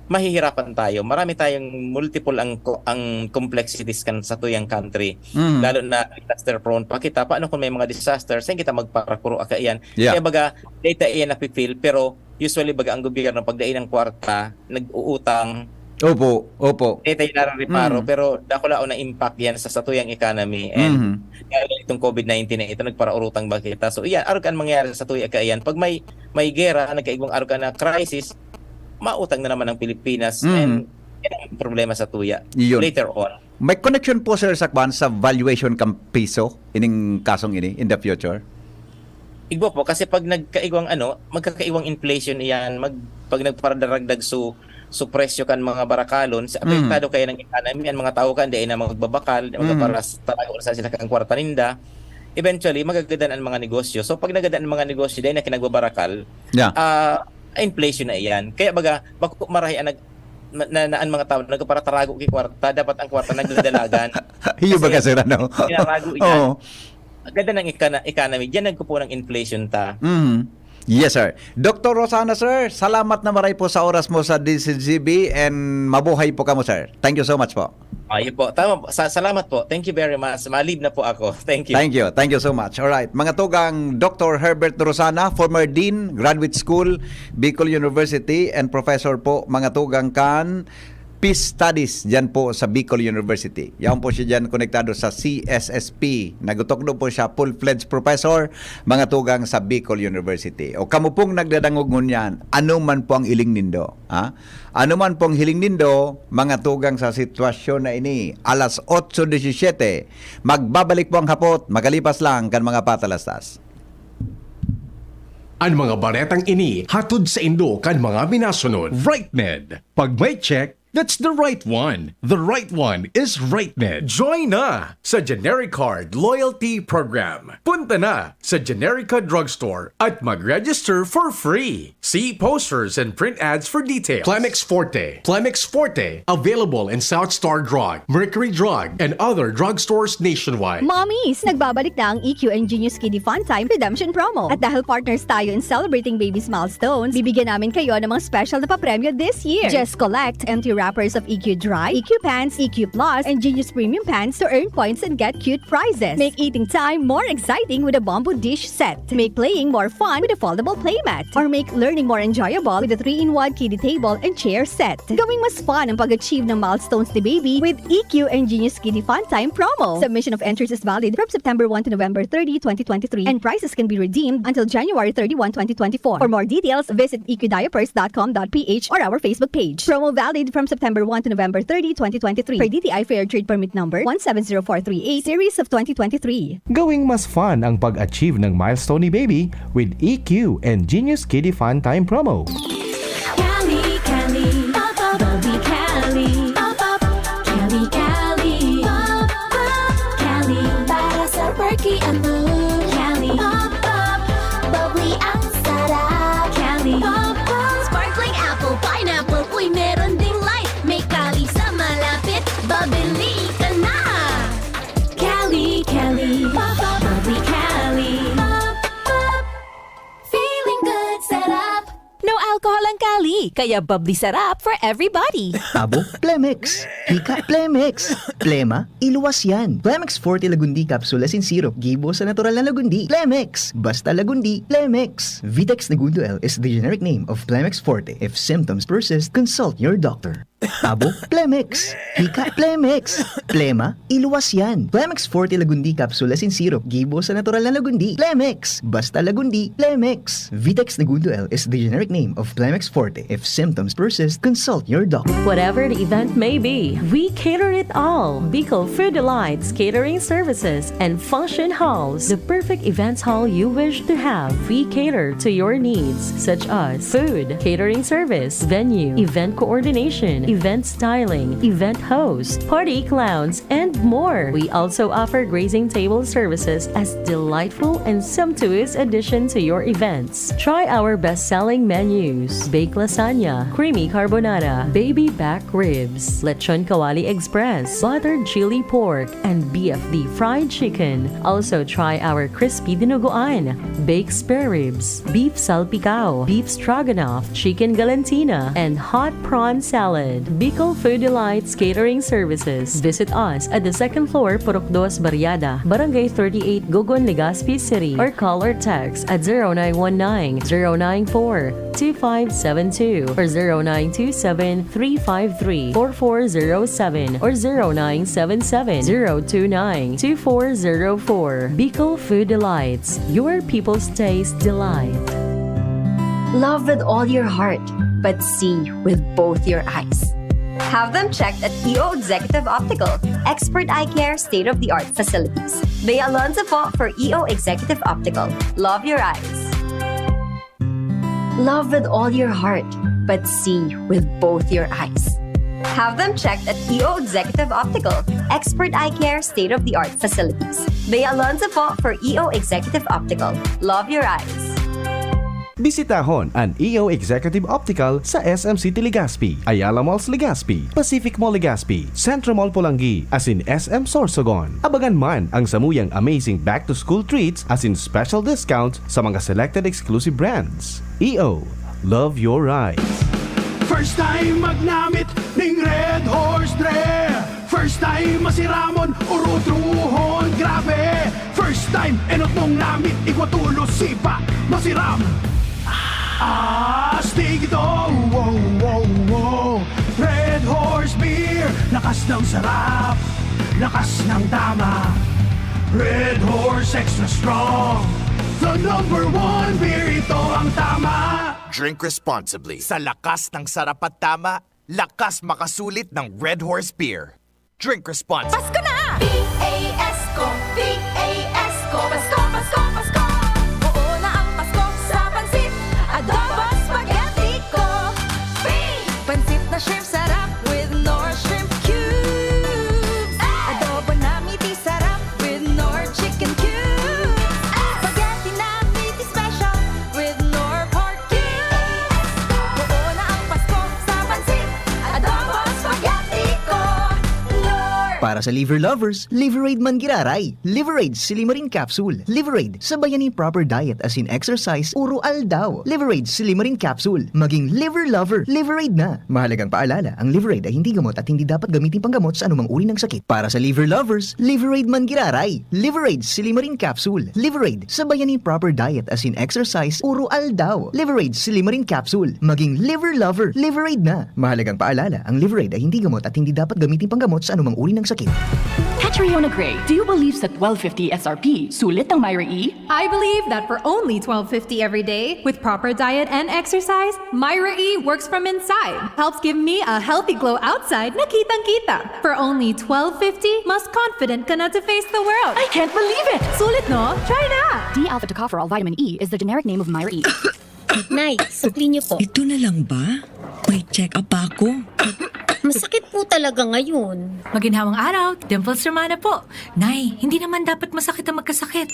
mahihirapan tayo. Marami tayong multiple ang ko- ang complexities kan sa tuyang country. Mhm. Lalo na disaster prone pa kita. Paano kung may mga disaster? Saan kita magparakuro aka iyan? Yeah. Kaya baga, data iyan napipil, pero usually baga ang gobyerno pag dai ng kwarta, nag-uutang, Opo, opo. eh tayo narareparo, Mm. pero dakulaon na impact yan sa satuyang economy. And Mhm. kaya itong COVID nineteen na ito, nagparaurutang ba kita? So, iyan, arog ang mangyayari sa tuya kaiyan. Pag may may gera, nagkaigwang arog na crisis, mautang na naman ang Pilipinas. Mhm. And yan ang problema sa tuya Iyon. later on. May connection po, sir, sa kwan, sa valuation kang piso ining kasong ini in the future? Igwa po, kasi pag nagkaigwang ano, magkakaigwang inflation iyan, mag, pag nagparadaragdag su, su presyo kan mga barakalon, sa Mm. apektado kaya ng economy, ang mga tao kan, di na magbabakal, di Mm. magpara-, talago na sila kan kwarta ninda. Eventually, magagadan ang mga negosyo. So, pag nagadan ang mga negosyo, di na kinagbabarakal, Yeah. ah, inflation na iyan. Kaya baga, bako marahay ang nag, na, na, na ang mga tao nagparatarago ki kwarta, dapat ang kwarta nagdadalagan. Iyo ba Kasi kasi ano? Tinarago iyan. Oo. Ganda ng econo- economy. Diyan nagpupo ng inflation ta. Mhm. Yes, sir. Doktor Rosana, sir, salamat na maray po sa oras mo sa D Z G B and mabuhay po kamo, sir. Thank you so much po. Ayun po. Tama po. Sa, salamat po. Thank you very much. Malib na po ako. Thank you. Thank you. Thank you so much. All right. Mga tugang, Doktor Herbert Rosana, former Dean, Graduate School, Bicol University, and Professor po, mga tugang kan Peace Studies, dyan po sa Bicol University. Yaon po siya dyan konektado sa C S S P. Nagutokdo po siya, full-fledged professor, mga tugang sa Bicol University. O kamo pong nagdadangog ngunyan, ano man po ang iling nindo, ha? Ano man pong hiling nindo, mga tugang sa sitwasyon na ini, alas otso disisiyete, magbabalik po ang hapot, makalipas lang kan mga patalastas. An mga baretang ini hatod saindo kan mga minasunod. Rightmed. Pag may check, that's the right one. The right one is Rightmed. Join na sa Genericard Loyalty Program. Punta na sa Generica Drugstore at mag-register for free. See posters and print ads for details. Plemex Forte. Plemex Forte. Available in South Star Drug, Mercury Drug, and other drugstores nationwide. Mommies! Nagbabalik na ang E Q and Genius Kiddie Fun Time Redemption Promo. At dahil partners tayo in celebrating baby's milestones, bibigyan namin kayo ng mga special na papremyo this year. Just collect empty wrappers of E Q Dry, E Q Pants, E Q Plus, and Genius Premium Pants to earn points and get cute prizes. Make eating time more exciting with a bamboo dish set. Make playing more fun with a foldable playmat. Or make learning more enjoyable with a three-in-one kiddie table and chair set. Gawing mas fun ang pag-achieve ng milestones ni baby with E Q and Genius Kiddie Fun Time Promo. Submission of entries is valid from September one to November thirty, twenty twenty-three, and prizes can be redeemed until January thirty-one, twenty twenty-four. For more details, visit E Q diapers dot com dot P H or our Facebook page. Promo valid from September one to November thirty, twenty twenty-three. Per D T I Fair Trade Permit Number one seven zero four three eight, Series of twenty twenty-three. Gawing mas fun ang pag-achieve ng milestone ni baby with E Q and Genius Kiddie Fun Time Promo. Cali, Cali, up, up, Bobby Cali, up, up, Cali, Cali, Kaya bubbly sarap for everybody. Abo, Plemex. Hika, Plemex. Plema, iluwas yan. Plemex Forte Lagundi Capsule asin Syrup, gibo sa natural na Lagundi. Plemex. Basta Lagundi, Plemex. Vitex Negundo L is the generic name of Plemex Forte. If symptoms persist, consult your doctor. Abo, Plemex. Hika, Plemex. Plema, iluwas yan. Plemex Forte Lagundi Capsule asin Syrup, gibo sa natural na Lagundi. Plemex. Basta Lagundi, Plemex. Vitex Negundo L is the generic name of Plemex Forte. If symptoms persist, consult your doctor. Whatever the event may be, we cater it all. Bicol Food Delights Catering Services and Function Halls, the perfect events hall you wish to have. We cater to your needs, such as food, catering service, venue, event coordination, event styling, event host, party clowns, and more. We also offer grazing table services as delightful and sumptuous addition to your events. Try our best-selling menus: baked lasagna, creamy carbonara, baby back ribs, lechon kawali express, buttered chili pork, and B F D fried chicken. Also try our crispy dinuguan, baked spare ribs, beef salpicao, beef stroganoff, chicken galantina, and hot prawn salad. Bicol Food Delights Catering Services. Visit us at the second floor, Purok Dos Barriada, Barangay thirty-eight, Gogon, Legazpi City, or call or text at zero nine one nine, zero nine four, two five seven two or zero nine two seven, three five three, four four zero seven or zero nine seven seven, zero two nine, two four zero four. Bicol Food Delights, your people's taste delight. Love with all your heart, but see with both your eyes. Have them checked at E O Executive Optical. Expert eye care, state-of-the-art facilities. Bea Alonzo po for E O Executive Optical. Love your eyes. Love with all your heart, but see with both your eyes. Have them checked at E O Executive Optical. Expert eye care, state-of-the-art facilities. Bea Alonzo po for E O Executive Optical. Love your eyes. Bisitahon an E O Executive Optical sa S M City Legazpi, Ayala Malls Legazpi, Pacific Mall Legazpi, Centro Mall Polangui, asin S M Sorsogon. Abangan man ang samuyang amazing back-to-school treats asin special discounts sa mga selected exclusive brands. E O, love your eyes. First time magnamit ning Red Horse, dre. First time masiramon, urutrohon, grabe. First time, enot mong namit, igwa tulos, sipa, masiram. Astig ito, wow, wow, wow. Red Horse Beer, lakas ng sarap, lakas ng tama. Red Horse Extra Strong, the number one beer, ito ang tama. Drink responsibly. Sa lakas ng sarap at tama, lakas makasulit ng Red Horse Beer. Drink responsibly. Pasko na! P A S ko, P A S ko, Pasko, Pasko, Pasko. Oo na ang Pasko sa pansit, adobo, spaghetti ko. Free! Pansit na shrimp sarap with Knorr Shrimp Cubes. Adobo na miti sarap with Knorr Chicken Cubes. Spaghetti na miti special with Knorr Pork Cubes. Oo na ang Pasko sa pansit, adobo, spaghetti ko. Knorr! Para sa liver lovers, Liverade man giraray. Liverade Silimarin Capsule. Liverade, sabayan ni proper diet asin exercise, uro aldaw. Liverade Silimarin Capsule. Maging liver lover, Liverade na. Mahalagang paalala, ang Liverade ay hindi gamot at hindi dapat gamitin panggamot sa anumang uri ng sakit. Para sa liver lovers, Liverade man giraray. Liverade Silimarin Capsule. Liverade, sabayan ni proper diet asin exercise, uro aldaw. Liverade Silimarin Capsule. Maging liver lover, Liverade na. Mahalagang paalala, ang Liverade ay hindi gamot at hindi dapat gamitin panggamot sa anumang uri ng sakit. Catriona Gray, do you believe sa twelve fifty S R P, sulit ang Myra E? I believe that for only twelve fifty every day, with proper diet and exercise, Myra E works from inside. Helps give me a healthy glow outside na kitang-kita. For only twelve fifty, mas confident ka na to face the world. I can't believe it! Sulit, no? Try na! D-alpha tocopherol vitamin E is the generic name of Myra E. Nay, sukli niyo po. Ito na lang ba? May check-up pa ako. Masakit po talaga ngayon. Maginhawang araw, Dimples Romana po. Nay, hindi naman dapat masakit ang magkasakit.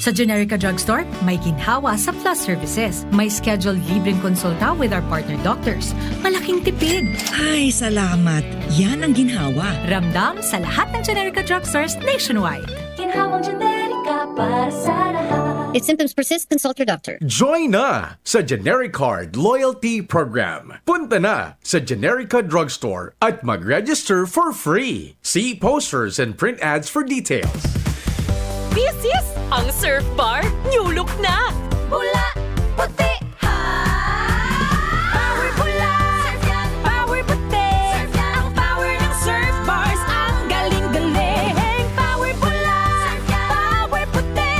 Sa Generica Drugstore, may ginhawa sa Plus Services. May scheduled libreng konsulta with our partner doctors. Malaking tipid. Ay, salamat. Yan ang ginhawa. Ramdam sa lahat ng Generica Drugstores nationwide. Ginhawang Generica para sa lahat. If symptoms persist, consult your doctor. Join na sa Generic Card Loyalty Program. Punta na sa Generica Drugstore at mag-register for free. See posters and print ads for details. This is ang Surf Bar New Look na! Pula, puti, ha! Power pula, power puti. Ang power ng Surf Bars, ang galing-galing. Power pula, power puti.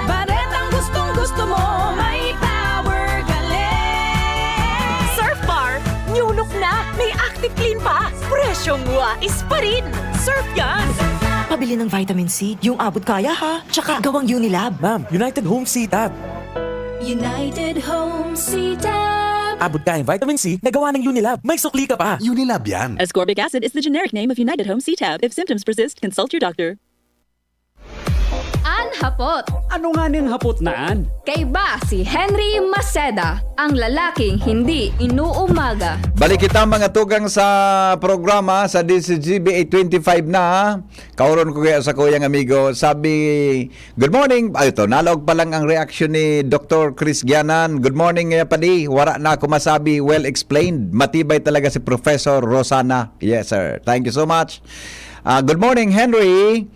Baretang gustong-gusto mo, may power galing. Surf Bar New Look na! May Active Clean pa! Presyong wais pa rin! Surf yan! Pabili ng vitamin C, yung abot kaya ha. Tsaka gawang Unilab. Ma'am, United Home C-Tab. United Home C-Tab. Abot kaya vitamin C na gawa ng Unilab. May sukli ka pa. Unilab yan. Ascorbic acid is the generic name of United Home C-Tab. If symptoms persist, consult your doctor. An hapot. Ano nga ning hapot na an? Kaiba si Henry Maceda, ang lalaking hindi inuumaga. Balik kita, mga tugang, sa programa sa D Z G B eight twenty-five na. Kauron ko kaya sa kuyang amigo. Sabi, "Good morning." Ay, ito, nalaog pa lang ang reaksyon ni Doktor Chris Gianan. "Good morning, eh, padi. Wara na ako masabi. Well explained. Matibay talaga si Professor Rosana." Yes, sir. Thank you so much. Ah, good morning, Henry.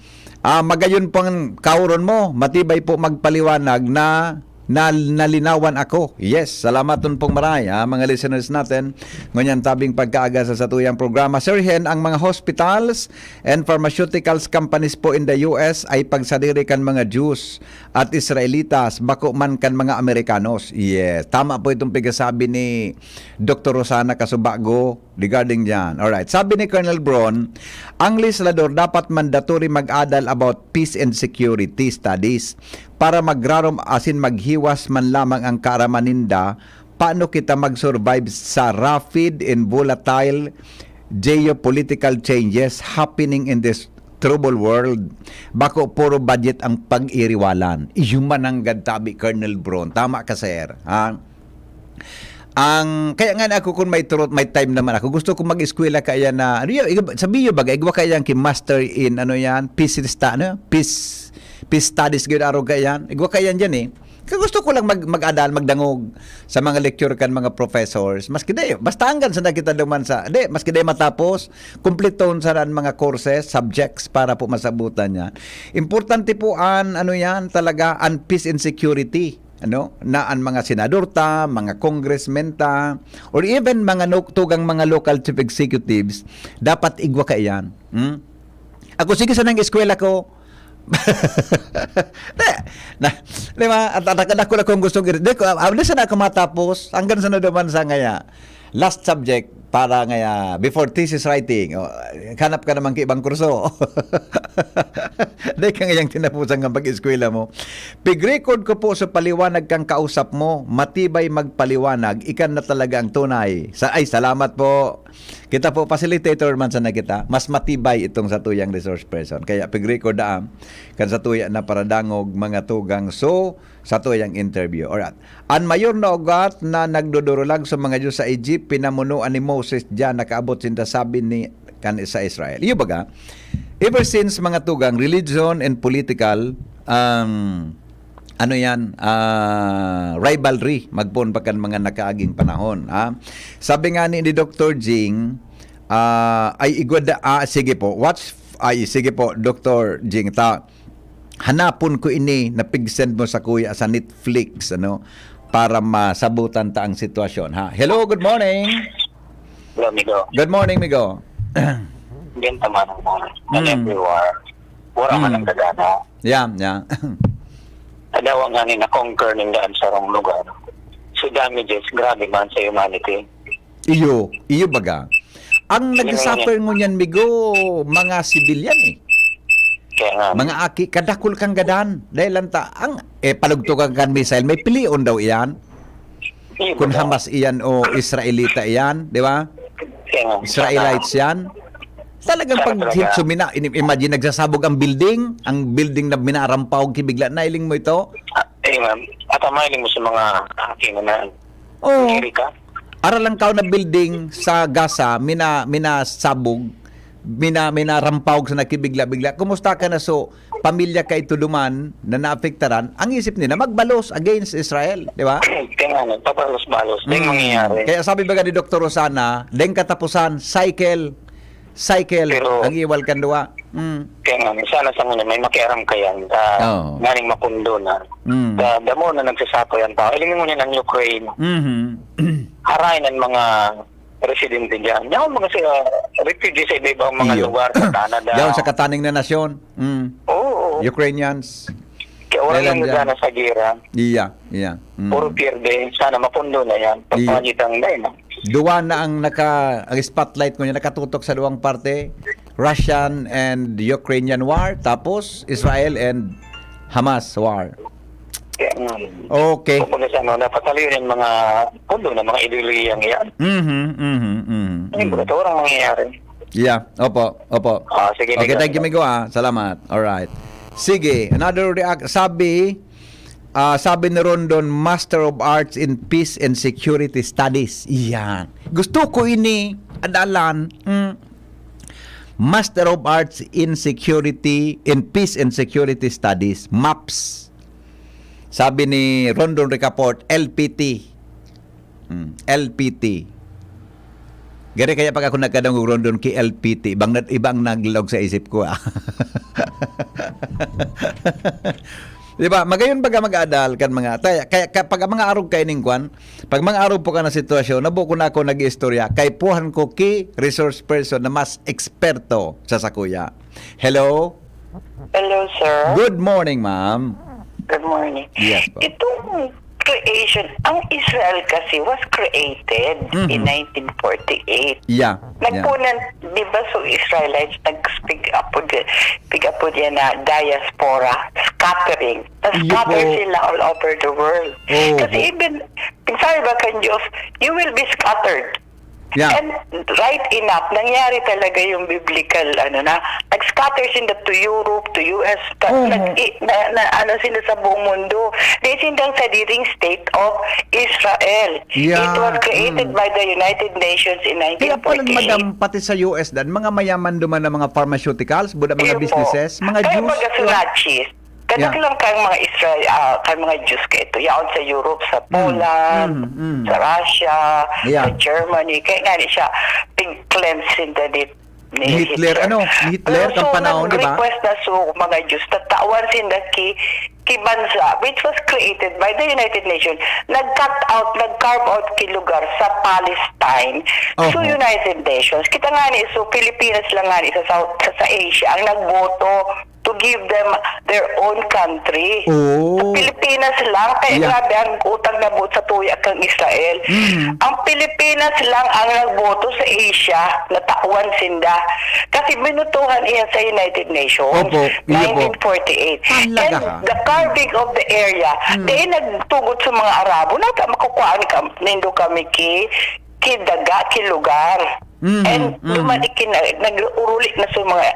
Ah, magayon po ang kauron mo. Matibay po magpaliwanag na, na nalinawan ako. Yes, salamat nun pong maray, ha, mga listeners natin. Ngunyan, tabing pagkaaga sa satuyang programa. Sir Hen, ang mga hospitals and pharmaceuticals companies po in the U S ay pagsadiri kan mga Jews at Israelitas, bako man kan mga Amerikanos. Yes, tama po itong pigasabi ni Doktor Rosana Kasubago regarding dyan. Alright, sabi ni Colonel Bron, ang legislador dapat mandatory mag-adal about peace and security studies para magrarom asin maghiwas man lamang ang kaaraman ninda paano kita mag-survive sa rapid and volatile geopolitical changes happening in this troubled world. Bako puro budget ang pag-iriwalan. Iyo man ang gadtabi, Colonel Bron. Tama ka, sir. Ha? Ang, kaya nga ako, kung may truth, may time naman ako, gusto ko mag-eskwela kaya na, ano yun, sabi yun baga, igwa kaya ki master in, ano yan, peace sta-, ano, peace, peace studies, gyud arog kaya yan. Igwa kaya yan dyan eh. Kaya gusto ko lang mag, mag-adal, magdangog sa mga lecture kan mga professors. Maski di, basta hanggang sa nakita duman sa, di, maski di matapos, kumpleton sa mga courses, subjects para po masabutan yan. Importante po an, ano yan, talaga, an peace and security. Ano, na an mga senador ta, mga congressmen ta, or even mga no, tugang mga local chief executives, dapat igwa kaiyan. Hmm? Ako, sige, sa nang eskwela ko, na, na, di ba? At, at, at ako na kung gustong, di ko, ah, di sana ako matapos, hanggang sa naduman sa ngaya. Last subject para ngaya, before thesis writing. O, hanap ka naman kay ibang kurso. Di ka ngayang tinapusan ng pag-eskwela mo. Pig-record ko po sa paliwanag kang kausap mo, matibay magpaliwanag, ikan na talaga ang tunay. Sa, ay, salamat po. Kita po, facilitator man sana kita, mas matibay itong satuyang resource person. Kaya pig-record na, kan satuya na paradangog, mga tugang. So, satuyang interview. Alright. An mayor na ugat na nagdudurulag sa mga Dios sa Egypt, pinamunuan ni Moses diyan, nakaabot sinda sabi ni kan sa Israel. Iyo baga, ever since, mga tugang, religion and political, um, ano yan, ah, rivalry, magpoon pa kan mga nakaaging panahon. Ha? Sabi nga ni, ni Doktor Jing, ah, ay igwa da, ah, sige po, watch, ay sige po, Doktor Jing, ta, hanapon ko ini na pig-send mo sa kuya sa Netflix, ano, para masabutan ta ang sitwasyon, ha. Hello, good morning. Hello, amigo. Good morning, migo. Diyan tama ng mga and Mm. everywhere. Wala man Mm. ang gagana. Yeah, yeah. Adawa nga ni na-conquer ninda ang sarong lugar. So damages, grabe man sa humanity. Iyo, iyo baga. Ang nagsasuffer ngunyan, migo, mga civilian eh. Kaya nga, Mga aki, kadakol kang gadan. Dahil lang ta, ang, eh, palugtukan kan missile, may pilion daw iyan. iyo Kung ba? Hamas iyan o Israelita iyan, di ba? Kaya nga, Israelites yan. Talagang Sana pag talaga. Sumina, ini- imagine, nagsasabog ang building, ang building na minarampaw, kibigla, nailing mo ito? Ah, eh, ma'am. At ang mahiling mo sa mga aki na na Oo. Amerika? Aral lang kao na building sa Gaza, mina, minasabog, mina-, minarampawag sa nakibigla-bigla. Kumusta ka na so, pamilya ka ito duman na naapektaran, ang isip nila magbalos against Israel, di ba? Kaya nga, nagpapalos-balos. Kaya yung Mm. mangyayari. Kaya sabi baga ni Doktor Rosana, deng katapusan, cycle, cycle, Pero- ang iwal kan duwa. Mm. Kaya nga, sana sa ngayon may makiaram kayan sa Oo. nganing mapundo na. Mm. Sa damo na nagsasako yan tao. Ilingon niya ng Ukraine. Mhm. Harain ang mga residente dyan. Yan ang mga sa, refugee sa iba-ibang mga Iyo. lugar sa Canada. Yaon sa kataning na nasyon. Mm. Oo. Ukrainians. Kaya walang Thailand nanggagana yan. sa gira. Iya, iya. Mm. Puro pierde. Sana mapundo na yan. Iyo. Pagpangitang na yun. Duwa na ang naka ang spotlight ko niya nakatutok sa duwang parte, Russian and Ukrainian war, tapos Israel and Hamas war. Kaya nga. Okay. Kumbaga sa ano, napatalo yun yung mga pundo na mga ideolohiyang yan. Mhm, mhm, mhm. Hindi ko ito walang mangyayari. Yeah, opo, opo. Ah, sige, Okay, Migo. Thank you, Migo, ah. Salamat. All right. Sige, another react. Sabi, ah, sabi ni Rondon, Master of Arts in Peace and Security Studies. Yan. Gusto ko ini, adalan. Mm. Master of Arts in Security, in Peace and Security Studies, maps. Sabi ni Rondon Ricaport, L P T. Mm, L P T. Gari kaya pag ako nagkadangog Rondon ki L P T, ibang, na- ibang naglaog sa isip ko, ah. Di ba? Magayon baga mag-adal kan mga, tay- kaya, kaya pag mga arog kayo ning kwan, pag mga arog po ka na sitwasyon, nabo ko na ako nag-istorya, kaipuhan ko ki resource person na mas eksperto sa sakuya. Hello? Hello, sir. Good morning, ma'am. Good morning. Yes po. Itong creation, ang Israel kasi was created Mhm. in nineteen forty-eight. Yeah. yeah. Nagpunan, di ba, so Israelites, nag-speak up po di- speak up po diyan na diaspora, scattering. Iyo Scatter po. Sila all over the world. Oo Kasi po. Even, sabi ba kan Diyos, you will be scattered. Yeah. And right enough, nangyari talaga yung biblical, ano na, nag-scatter sinda to Europe, to U S, ka, Oo. nag, i- na, na, ano sinda sa buong mundo. Di sindang sadiring state of Israel. Yeah. It was created Mm. by the United Nations in Kaya pala, nineteen forty-eight. Madam, pati sa U S dan, mga mayaman duman na mga pharmaceuticals, buda mga Iyo po. businesses, mga Kaya Jews. baga si Nazis, kadaklan kang mga Israel, ah, kang mga Jews kaito. Yaon sa Europe, sa Mm, Poland, mm, mm. sa Russia, Yeah. sa Germany. Kaya nga ni siya, pig-cleanse sinda ni, Ni Hitler, ano? Ni Hitler, Pero kang so, panahon, di ba? nag-request na so, mga Jews, tatawan sinda ki, ki bansa, which was created by the United Nations. Nag-cut out, nag-carve out ki lugar sa Palestine. So, Oho. United Nations. Kita nga ni, so, Pilipinas lang nga ni sa South, sa, sa Asia, ang nagboto to give them their own country. Oh. Sa Pilipinas lang, kaya Yeah. grabe ang utang na buot sa tuya kang Israel. Mm. Ang Pilipinas lang ang nagboto sa Asia, natawan sinda. Kasi binutuhan iyan sa United Nations, Opo, iyo po. nineteen forty-eight. Talaga, And ha? The carving of the area, Mm. di nagtugot sa mga Arabo, nata makukuhaan ka, nindo kami ki, ki daga, ki lugar. Mhm, And mhm. duman ikin-, nag-uruli na sa mga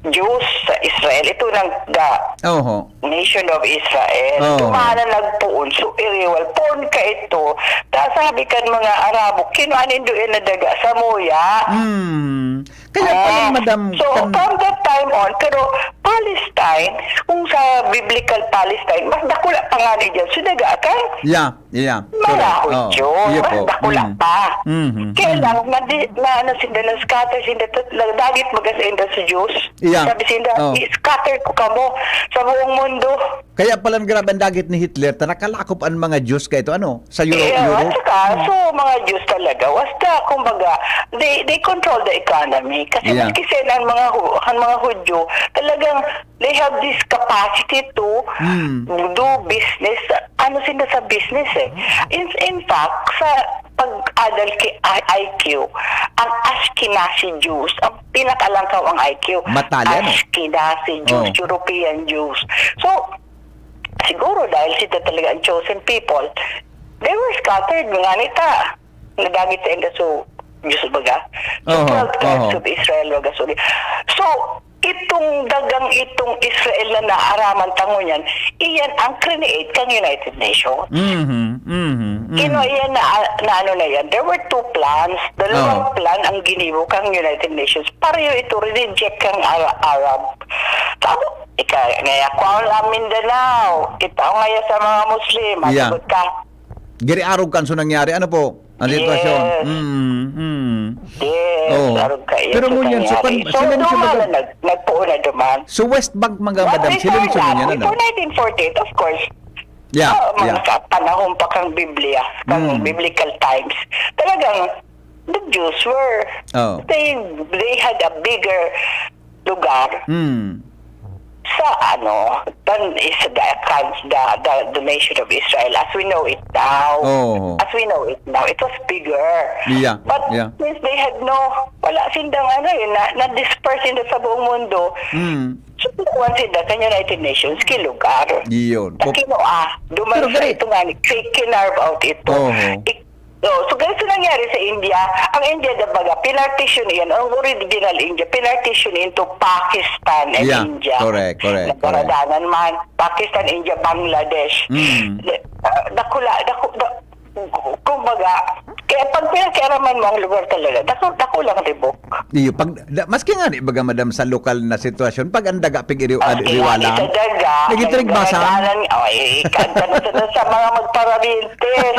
Jews sa Israel. Ito nang the Oho. Nation of Israel. Oo. Duman na nagpuon. So, iriwal, puon ka ito. Ta sabi kan mga Arabo, kinuha nindo yan na daga sa muya. Hmm. Kaya pala, Ah, madam, so, kan- from that time on, pero Palestine, kung sa biblical Palestine, mas dakula pa nga ni dyan. So, daga kan Yeah, yeah. Maraho Correct. yun. Iyo Mas po. dakula Mm. pa. Mhm. Kaya Mm. lang, na, na, ano, sinda na-scatter, sinda, nagdagit baga sa inda sa Jews. Yeah. Sabi sinda, Oh. "I-scatter ko kamo sa buong mundo." Kaya pala grabe ang dagit ni Hitler, ta nakalakop ang mga Jews kay ito, ano, sa Euro- Yeah, Europe. at saka, so, mga Jews talaga, basta, kumbaga, they, they control the economy. Kasi Yeah. maski sila ang mga, Hu- ang mga Hudyo, talagang they have this capacity to Hmm. do business. Ano sila sa business eh. In, in fact, sa pag-adal kay I- I Q, ang Ashkenazi Jews, ang pinakalangkaw ang I Q. Matali, ano? Ashkenazi Jews, Oh. European Jews. So, siguro dahil sila talaga ang chosen people, they were scattered, mga nita. Nadagit sa inda, so, Diyos baga. So, Oho, twelve tribes oho. of Israel, baga, sorry. So, itong dagang itong Israel na naaraman ta ngunyan, iyan ang create kang United Nations. Mhm, mhm, Kino iyan na, na ano na yan? There were two plans. Dalawang Oh. plan ang ginibo kang United Nations. Pareho ito, rineject kang Ara-, Arab. Sabi, ika, ngaya ko ang Mindanao. Kita ko ngaya sa mga Muslim. Yeah. Masagot ka. Giri arog kan so nangyari. Ano po? Ang sitwasyon? Yes. Mm, mm. Yes, Oo. Arog ka, yes, Pero so ngunyan, so nangyari. pan-, So, silencio duman baga na, nag-, nagpuon na duman. So West Bank mga But madam, before silencio that, ngunyan, ano? before nineteen forty-eight, of course, Yeah, Oo, mga yeah. sa panahon pa kang Biblia, kang Mm. biblical times, talagang the Jews were, Oh. they, they had a bigger lugar Mm. sa ano, than is the, the, the, the nation of Israel as we know it now. Oh. As we know it now, it was bigger. Yeah, But yeah. since they had no, wala sindang ano eh, na, na-disperse sila sa buong mundo, Mm. So, kinuha sila kan United Nations, kilugar. Iyon. Sa Op- kinua, duman Pero sa gani- ito nga, ni-, ki-, kinarve out ito. Oho. Ik-, oh, so, ganito nangyari sa India. Ang India, kumbaga, pinartition iyan. Ang original India, pinartition into Pakistan and Yeah, India. correct, correct, Nagkaradanan man, Pakistan, India, Bangladesh. Mm. Ah, dakula, daku-, da-, kumbaga, kaya pag pinakiaraman mo ang lugar talaga, daku-, dakulang ribok. Iyo, pag, da-, maski nga ni baga, madam, sa lokal na sitwasyon, pag ang daga pig-iriw-, Maski nga ariwala, ni sa daga, nagitirigbasa. nagdadaanan, ay, kanta na sa, sa mga magpararintes.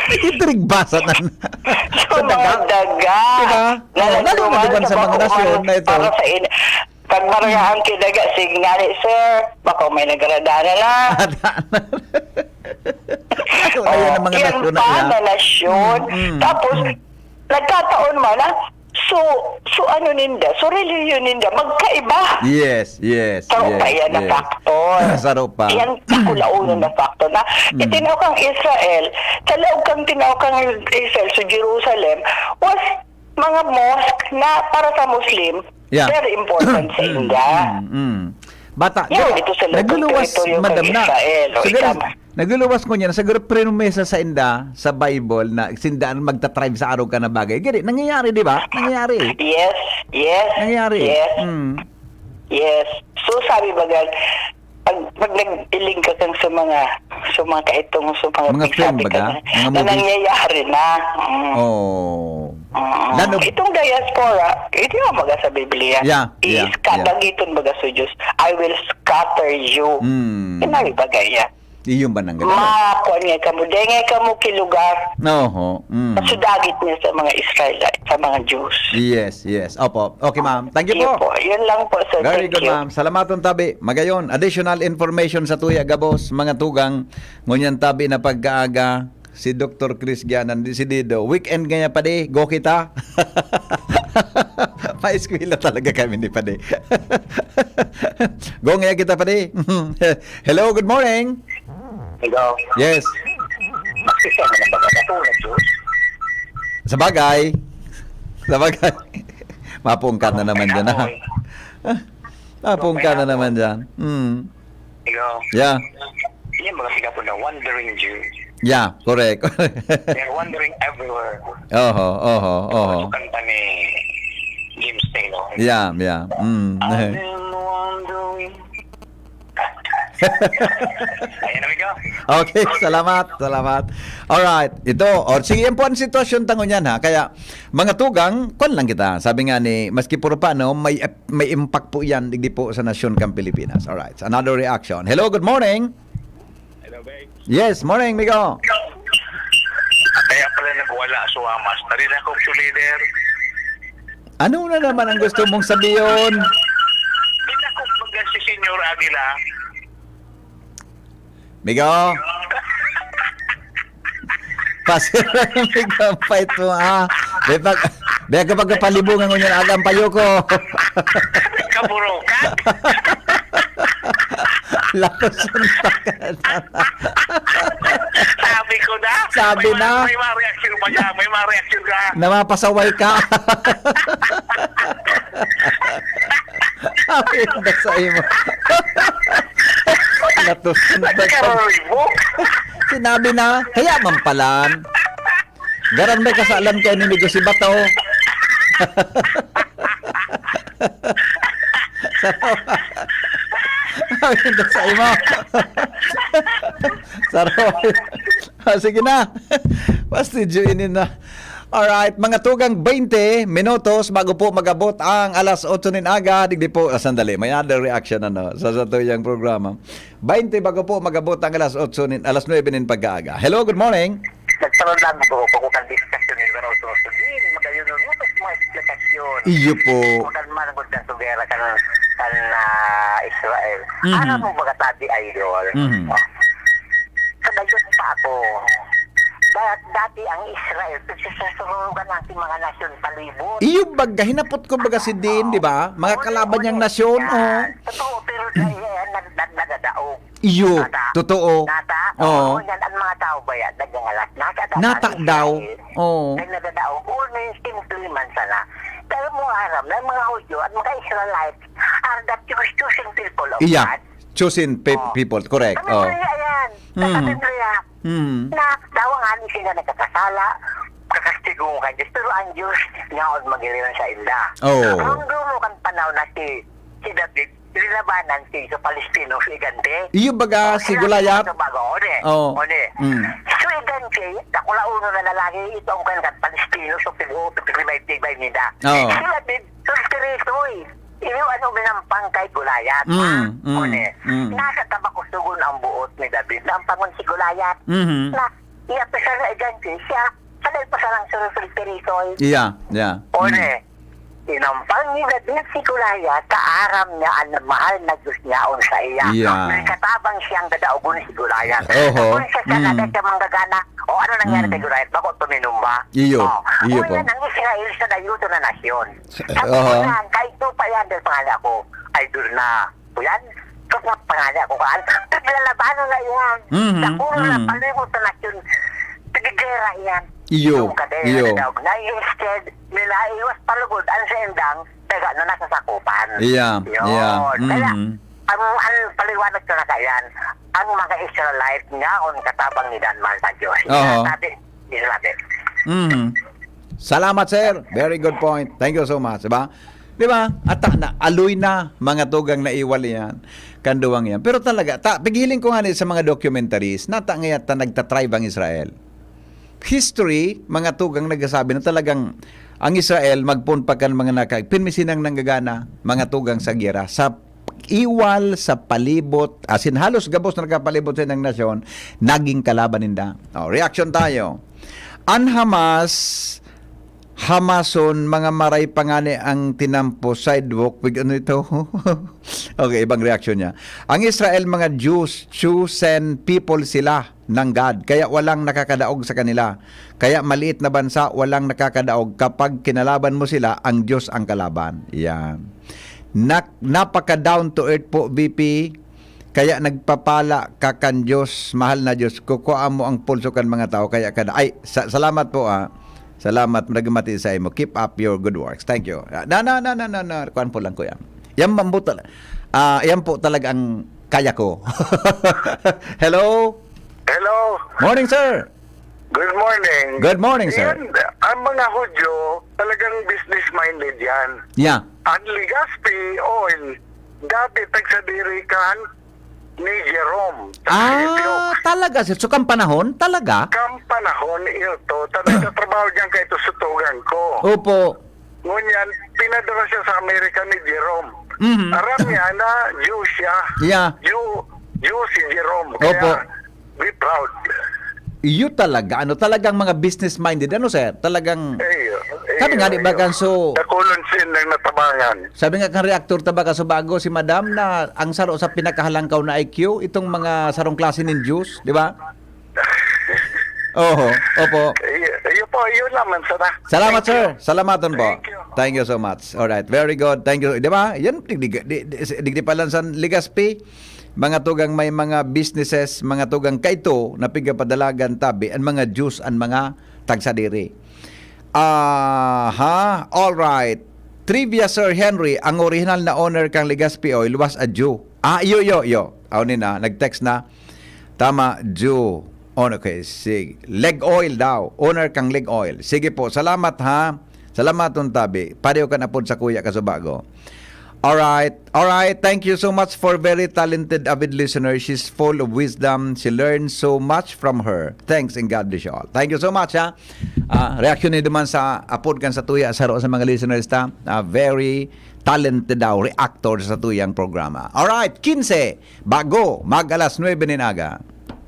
Nagitirigbasa na. Sa Sa mga daga. daga, Diba? na Oh, lalo na nagduman diba sa sa mga bako nasyon man na ito? para sa in-, pag marga ang kidaga, sige nga ni, sir, bako may nagradanan na. Ayan ang mga Yan nasyon na pa yan. na nasyon. Mm, mm, Tapos, mm. nagkataon man na, so, so ano ninda, so relihiyon ninda, magkaiba. Yes, yes, Saro pa yes, yan na yes. factor. Saro pa. Yan, dakulaon na factor na Mm. itinaw kang Israel, sa laog kang tinaw kang Israel, sa Jerusalem, was mga mosque na para sa Muslim, Yeah. very important sa Mm, inda. mm, mm. Bata, Yan, pero ito sa loob ng nagluluwas, teritoryo madam, kang na. Israel, o Siguro, ikaw. nagluluwas ko niyan, siguro prinumesa sa inda, sa Bible, na sinda ang magtatribe sa araw ka na bagay. Gani, nangyayari, di ba? Nangyayari. Yes, yes, Nangyayari. yes. Mm. Yes. So, sabi ba, Gag, pag, pag nag-iling ka kang sa mga, sa mga kaitong, sa mga Mga film, pagsabi ka baga? na, Mga na movies? nangyayari na. Mm. Oh. Mm. Lalo Itong diaspora, hindi mo baga sa Biblia. Yeah, yeah, Iiska, yeah. dagiton baga sa Diyos. "I will scatter you." Mm. Sinabi ba kaya? Iyon ba nang ganun? Makuha niya kamo. Dengay kamo ki lugar. Oho. Mm. Pasudagit niya sa mga Israelite, sa mga Jews. Yes, yes. Opo. Okay, ma'am. Thank you Iyo po. po. Yun lang po, sir. Very Thank good, you. ma'am. Salamaton tabi. Magayon, additional information sa tuya gabos, mga tugang. Ngunyan tabi na pagkaaga, si Doktor Chris Gianan, desidido. Weekend ngaya, padi. Go kita. Paeskwela talaga kami ni padi. Go ngaya kita, padi. Hello, good morning. Ikaw. Yes. Magsisama na ba ka? Ako na, Diyos. Sa bagay. Sa bagay. Mapungkat na naman dyan, ha? Ako, eh. Mapungkat na naman dyan. Hmm. Ikaw. Yeah. Yan, mga singapon na wandering Jew. Yeah, correct. They're wandering everywhere. Oho, oho, oho. Sa kanta ni James Taylor. Yeah, yeah. Mm. I've been wandering. Ayan, amigo. Okay, salamat, salamat. Alright, ito. O, sige, yan po ang sitwasyon ta ngunyan, ha. Kaya, mga tugang, kwan lang kita. Sabi nga ni, maski puro pa, no, may, may impact po yan, digdi po sa nasyon kang Pilipinas. Alright, so another reaction. Hello, good morning. Hello, babe. Yes, morning, migo. Kaya pala nagwala si Wamas. Tari na ko, leader. Ano na naman ang gusto mong sabihin? Di na ko baga si Senyor Aguila. Migo? Pasirang migo, fight mo, ah. May pag-, may ka pagkapalibungan ngunyan, agang payo ko. Kaburukan. Latos ang takan. Sabi ko na. Sabi May na. ma-, may ma-reaction pa niya. May ma-reaction ka. Namapasaway ka. Sabi na sa imo. Latos ang takan. Nagkaroribok. Sinabi na, kaya man palan. Garan may kasalan kay ni Migo si Bato. Saro. Ang ganda sa imo. Saro. Ah, sige na. Pastidyo ini na. Alright, mga tugang, twenty minutos bago po magabot ang alas otso nin aga. Digdi po, ah, sandali, may other reaction, ano, sa satuyang programa. Twenty bago po magabot ang alas otso nin, alas nuebe nin pagkaaga. Hello, good morning. Nagkaroon lang po ako kan diskusyon ni Ganoso Sudin, magayon na lutos mga eksplikasyon. Iyo po. Kung kan managod kan sugera kan, kan, ah, Israel. Mhm. Ano mo baga sabi, Idol? Mhm. Sa dayon pa ako, da-, dati ang Israel, pagsasasarugan ang ating mga nasyon palibot. Iyo baga, hinapot ko baga si Din, di ba? Mga Oo, kalaban niyang oo, nasyon, yan. Oh. Totoo, pero dahil yan, nag-, nag-, nagadaog. Iyo, Nata? totoo. Nata? Oo. Oo, yan ang mga tao ba yan? Nagngangalas. Nata daw Nata ang daw. Israel. Oo. Nagnadadaog. Uli, simple man sana. Pero mo aram na ang mga Hudyo at mga Israelites are the choos-, chosen people of Iya. God. Chosen pe-, Oh. people, correct. Sa Oh. Biblia yan. Sa Mm. Biblia. Mm. Na, dawa nga ni sila nagkakasala, kakastigo mo kan Diyos. Pero ang Diyos, nga on magiliran sa inda. Oo. Ang dumo kan panahon na si, si David, Nilabanan si, sa Palestino, si Gigante. Iyo baga Oh, si sila Goliath? sa bago, o di? Oo. O di? Mm. So, Gigante, dakula uno na lalaki, ito ang kanyang Palestino, so, pig-, piglimay-tigmay nila. Oo. Si David, sorcerer ito eh. Iyo, ano, minampang kay Goliath, Mm, ha? mm, O di? mm. Nasa tabakusugon ang buot ni David, nampangon si Goliath. Mhm. Na, iya, pesar na Gigante, siya, sanay pa sa lang sorcerer ito eh. Yeah, yeah. O Mm. di? Inampang ni David si Goliath, kaaram niya an mahal na Diyos niya on saiya. Yeah. May katabang siyang dadaogon si Goliath. Oho. Kung siya sa Mm. dagat siya manggagana, o ano nangyari Mm. kay Goliath? Bako tuminumba. Iyo. Oh, Iyo po. Ngunyan ang Israel sa dayuto na nasyon. Sa Oho. Panginoon, kahit pa yan, dahil pangalan ako, idol na. Kuyan, kapag pangalan ako, kaan, paglalabanan na yan. Mhm, Sa ulo na mhm. palibot na nasyon, pagigera yan. Iyo, Yung kadena iyo. na daog na, instead, nila iwas palugod ang sa indang, taga na nasasakupan. Iya, Yun. iya. Kaya, Mhm. ang, ang paliwanag ko na kaya, ang mga Israelite nga on katabang ni Dan Marta Diyos. Oho. Sabi, Israelite. Mhm. Salamat, sir. Very good point. Thank you so much. Diba? Diba? At ta-, na, aloy na, mga tugang na iwal yan. Kanduwang yan. Pero talaga, ta, pighiling ko nga ni sa mga documentaries, nata ngayon ta nagtatribe ang Israel. History, mga tugang nagsasabi na talagang ang Israel, magpoon pa kan mga naka-, pirmi sinang nanggagana, mga tugang sa giyera, sa iwal, sa palibot, asin halos gabos na nakapalibot sa inang nasyon, naging kalaban ninda. Oh, reaction tayo. An Hamas, Hamason, mga maray pa ngani ang tinampo, sidewalk, wig, ano ito? Okay, ibang reaction niya. Ang Israel, mga Jews, chosen people sila ng God, kaya walang nakakadaog sa kanila. Kaya maliit na bansa, walang nakakadaog. Kapag kinalaban mo sila, ang Diyos ang kalaban. Yan. Nak-, napaka down to earth po, V P. Kaya nagpapala ka kan Diyos, mahal na Diyos. Kukua mo ang pulso kan mga tao, kaya ka na. Ay, sa-, salamat po, ah. Salamat, nagmati sa imo. Keep up your good works. Thank you. Ah, na, na, na, na, na, na. Kuwan po lang, kuya. Yan man po tal-, ah, yan po talaga ang kaya ko. Hello? Hello. Morning, sir. Good morning. Good morning, sir. Yan, ang mga Hudyo, talagang business-minded yan. Yeah. Ang Legazpi oil, dati tagsadiri kan ni Jerome. Ah, Tagsipyo. Talaga, sir? So, kang panahon? Talaga? Kang panahon, ito. Talaga, trabaho diyan kay ito sa tugang ko. Opo. Ngunyan, pinadala siya sa Amerika ni Jerome. Mhm. Aram niya na Jew siya. Yeah. Jew, Jew si Jerome. Opo. Kaya, be proud. Iyo talaga, ano, talagang mga business-minded, ano, sir? Talagang, Eh, iyo. sabi nga, di ba, Iyo. Kanso, Dakulon sin nang natabangan. Sabi nga kang reactor ta ba, Kasubago, si Madam, na ang saro sa pinakahalangkaw na I Q, itong mga sarong klase nin Jews, di ba? Oho, opo. Iyo, iyo po, yun naman sana. Salamat, Thank sir. you. Salamaton po. Thank you. Thank you so much. All right, very good. Thank you. Di ba? Yan, di, di, di, di, digdi pa lang sa Legazpi, mga tugang may mga businesses, mga tugang kaito, na pigapadalagan tabi, ang mga Jews, ang mga tagsadiri. Aha, all right. Trivia, Sir Henry, ang original na owner kang Legazpi Oil was a Jew. Ah, iyo, iyo, iyo. Aw, ni na, nag-text na. Tama, Jew. Oh, okay, sige. Leg Oil daw. Owner kang Leg Oil. Sige po, salamat ha. Salamat, Tun Tabi. Pareho ka na po sa kuya Kasubago. All right. All right. Thank you so much for very talented, avid listener. She's full of wisdom. She learns so much from her. Thanks and God bless you all. Thank you so much, ha. Ah, reaksyon ni duman sa apod kan satuya, saro sa mga listeners ta. Ah, very talented daw, reactor sa tuyang programa. All right, quince, bago mag alas nuebe nin aga.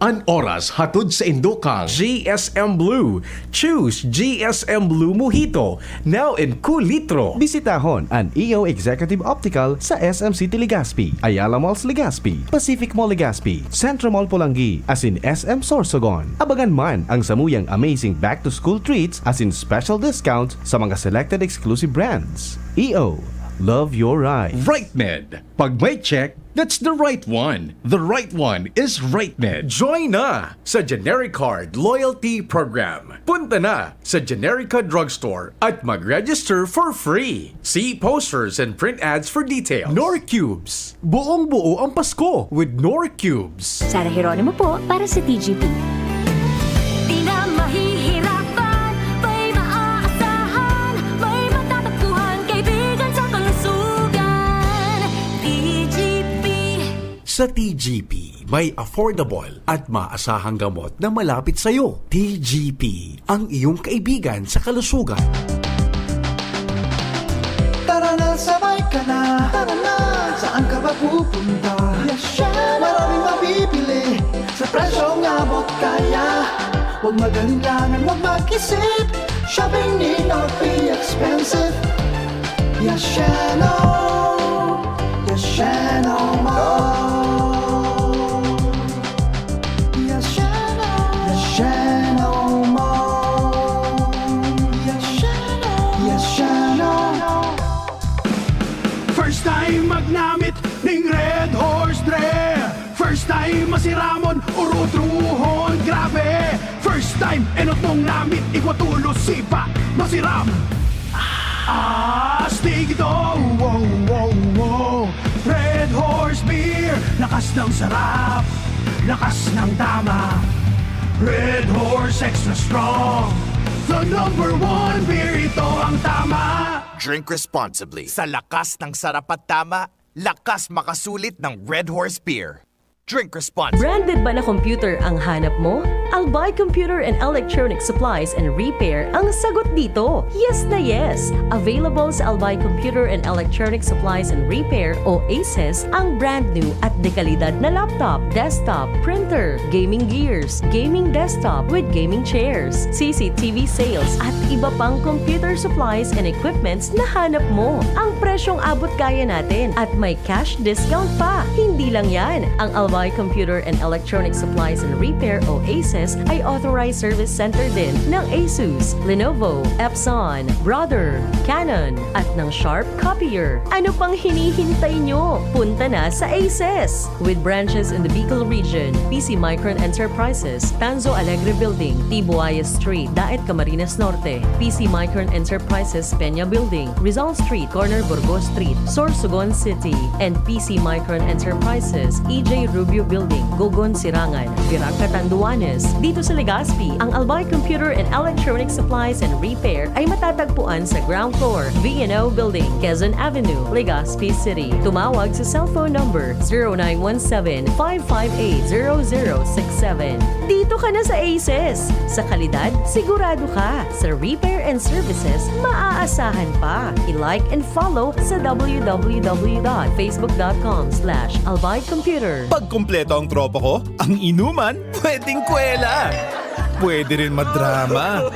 An oras hatod sa indokang G S M Blue. Choose G S M Blue Mojito, now in kulitro. Bisitahon an E O Executive Optical sa S M City Legazpi, Ayala Malls Legazpi, Pacific Mall Legazpi, Centro Mall Polangui, asin S M Sorsogon. Abangan man ang samuyang amazing back-to-school treats asin special discounts sa mga selected exclusive brands. E O, love your ride. Right Med. Pag may check, that's the right one. The right one is Right Med. Join na sa Generic Card Loyalty Program. Punta na sa Generica Drugstore at mag-register for free. See posters and print ads for details. Nor Cubes. Buong-buo ang Pasko with Nor Cubes. Sara Jeronimo po para sa T G P. Di na mahihirapan, may maaasahan, may matatagpuhan, kaibigan sa kalusugan. T G P. Sa T G P, may affordable at maasahang gamot na malapit sa'yo. T G P, ang iyong kaibigan sa kalusugan. Tara na, sabay ka na. Tara na, saan ka ba pupunta? Yes, syempre. Maraming mabibili sa presyong abot kaya. Huwag mag-alinlangan, huwag mag-isip. Shopping need not be expensive. Yes, Sheno. Yes, Sheno Mall. Yes, Sheno. Yes, Sheno Mall. Yes, Sheno. Yes, Sheno. First time magnamit ning Red Horse Dre. First time masiramon, urutrohon, grabe. First time, enot mong namit, igwa tulos, sipa, masiram. Astig ito, wow, wow, wow. Red Horse Beer, lakas ng sarap, lakas ng tama. Red Horse Extra Strong, the number one beer, ito ang tama. Drink responsibly. Sa lakas ng sarap at tama, lakas makasulit ng Red Horse Beer. Drink responsibly. Branded ba na computer ang hanap mo? Albay Computer and Electronic Supplies and Repair ang sagot dito. Yes na yes! Available sa Albay Computer and Electronic Supplies and Repair o ACES ang brand new at dekalidad na laptop, desktop, printer, gaming gears, gaming desktop with gaming chairs, C C T V sales at iba pang computer supplies and equipments na hanap mo. Ang presyong abot kaya natin at may cash discount pa. Hindi lang yan, ang Albay Computer and Electronic Supplies and Repair o ACES ay authorized service center din ng Asus, Lenovo, Epson, Brother, Canon, at ng Sharp Copier. Ano pang hinihintay nyo? Punta na sa ACES! With branches in the Bicol region, P C Micron Enterprises, Tanzo Alegre Building, Tibuaya Street, Daet, Camarines Norte, P C Micron Enterprises, Peña Building, Rizal Street, corner Burgos Street, Sorsogon City, and P C Micron Enterprises, E J Rubio Building, Gogon, Sirangan, Virac, Catanduanes. Dito sa Legazpi, ang Albay Computer and Electronic Supplies and Repair ay matatagpuan sa ground floor, V and O Building, Quezon Avenue, Legazpi City. Tumawag sa cellphone number zero nine one seven, five five eight, zero zero six seven. Dito ka na sa ACES! Sa kalidad, sigurado ka. Sa repair and services, maaasahan pa. I-like and follow sa www.facebook.com/albaycomputer. Pag kompleto ang tropa ko, ang inuman, pwedeng kwela. Pwede rin madrama.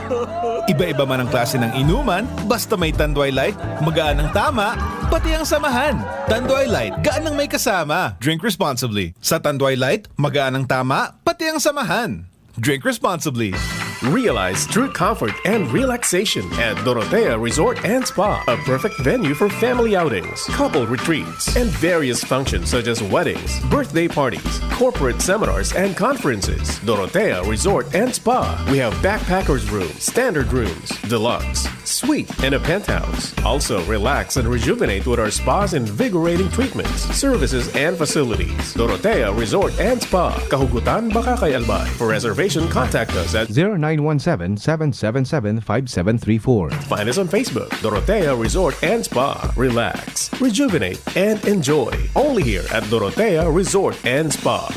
Iba-iba man ang klase ng inuman, basta may Tanduay Light, magaan ang tama, pati ang samahan. Tanduay Light, gaan ang may kasama. Drink responsibly. Sa Tanduay Light, magaan ang tama, pati ang samahan. Drink responsibly. Realize true comfort and relaxation at Dorotea Resort and Spa, a perfect venue for family outings, couple retreats, and various functions such as weddings, birthday parties, corporate seminars, and conferences. Dorotea Resort and Spa. We have backpackers room, standard rooms, deluxe, Suite and a penthouse. Also, relax and rejuvenate with our spa's invigorating treatments, services, and facilities. Dorotea Resort and Spa, Kahugutan, Bacacay, Albay. For reservation, contact us at zero nine one seven, seven seven seven, five seven three four. Find us on Facebook, Dorotea Resort and Spa. Relax, rejuvenate, and enjoy. Only here at Dorotea Resort and Spa.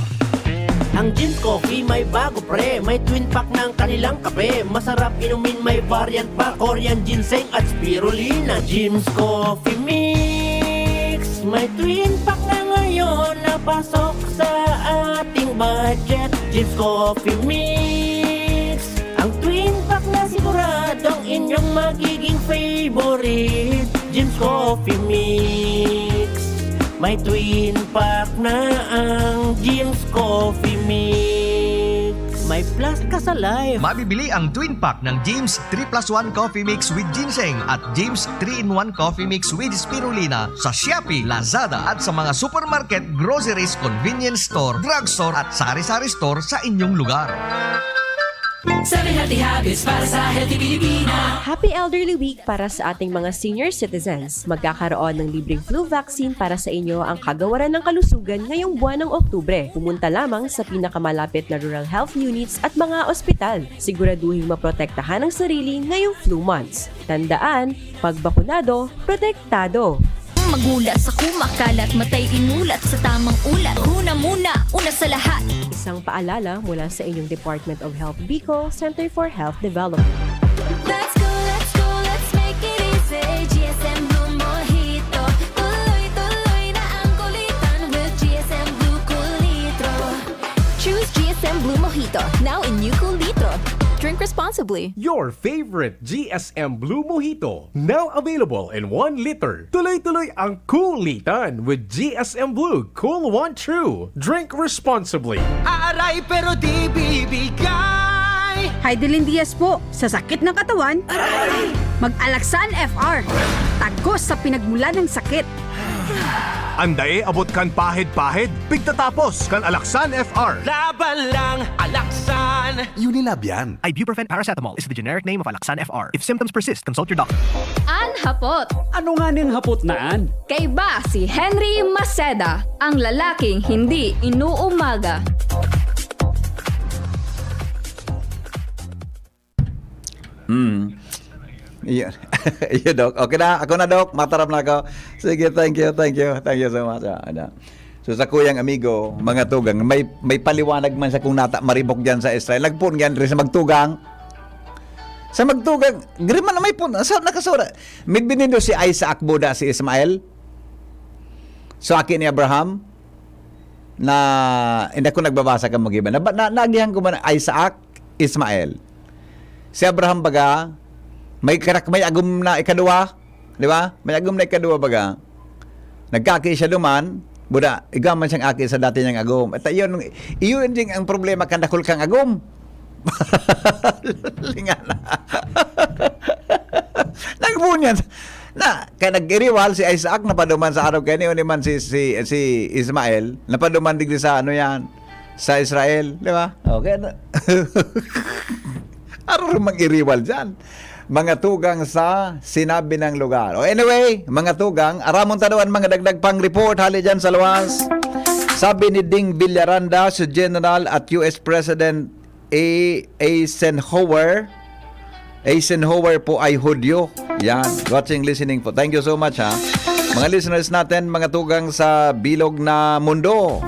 Ang Jim's Coffee may bago, pre. May twin pack ng kanilang kape. Masarap inumin, may variant pa. Korean ginseng at spirulina. Jim's Coffee Mix. May twin pack na ngayon na pasok sa ating budget. Jim's Coffee Mix. Ang twin pack na siguradong inyong magiging favorite. Jim's Coffee Mix. May twin pack na ang Jim's Coffee Mix. May plus ka sa life. Mabibili ang twin pack ng Jim's three plus one Coffee Mix with Ginseng at Jim's three-in-one Coffee Mix with Spirulina sa Shopee, Lazada at sa mga supermarket, groceries, convenience store, drugstore at sari-sari store sa inyong lugar. Seven healthy habits para sa healthy Pilipina. Happy Elderly Week para sa ating mga senior citizens. Magkakaroon ng libreng flu vaccine para sa inyo ang Kagawaran ng Kalusugan ngayong buwan ng Oktubre. Pumunta lamang sa pinakamalapit na rural health units at mga ospital. Siguraduhing maprotektahan ang sarili ngayong flu months. Tandaan, pag bakunado, protektado. Magulat sa kumakalat, matay inulat sa tamang ulat. Huna muna, una sa lahat. Isang paalala mula sa inyong Department of Health Bicol, Center for Health Development. Let's go, let's go, let's make it easy. G S M Blue Mojito. Tuloy-tuloy na ang kulitan with G S M Blue Cool Litro. Choose G S M Blue Mojito, now in new Cool Litro. Drink responsibly. Your favorite G S M Blue Mojito, now available in one liter. Tuloy-tuloy ang kulitan with G S M Blue Cool One True. Drink responsibly. Aaray pero di bibigay. Heidelin Diaz po, sa sakit ng katawan, mag-Alaxan F R. Tagos sa pinagmula ng sakit. Andae abot kan pahid-pahid, pigtatapos kan Alaxan F R. Laban lang, Alaxan. Unilab yan. Ibuprofen paracetamol is the generic name of Alaxan F R. If symptoms persist, consult your doctor. An hapot. Ano nga ning hapot na an? Kaiba si Henry Maceda, ang lalaking hindi inuumaga. Hmm. Iyo. Iyo, Doc. Okay na. Ako na, Doc. Matarap na ako. Sige, thank you, thank you. Thank you so much. Ah, ano. So, sa kuyang amigo, mga tugang, may, may paliwanag man sa kung nata maribok dyan sa Israel. Nagpun yan rin sa magtugang. Sa magtugang, giri man may pun, sa nakasura. May binindo si Isaac Buda, si Ismael. So, aki ni Abraham, na, hindi ako nagbabasa ka mag-iba. Na, na, nagihan ko man, Isaac, Ismael. Si Abraham baga, may karak, may agom na ikaduwa, di ba? May agom na ikaduwa baga. Nagkaki siya duman, buda, igwa man siyang aki sa dati niyang agom. At iyon, iyon din ang problema kan dakul kang agom. Lingana. Nagbunyan. Na, kaya nag-iriwal si Isaac, napaduman sa araw kaya ni, ni man si, si, si Ismael, napaduman digdi sa ano yan, sa Israel, di ba? Okay na. Araw mang iriwal dyan. Mga tugang sa sinabi ng lugar. O anyway, mga tugang, aramon ta daw an mga dagdag pang report hali dyan sa luwas. Sabi ni Ding Villaranda, si General at U S President A. Eisenhower, Eisenhower po ay Hudyo. Yan. Watching, listening po. Thank you so much, ha. Mga listeners natin, mga tugang sa bilog na mundo.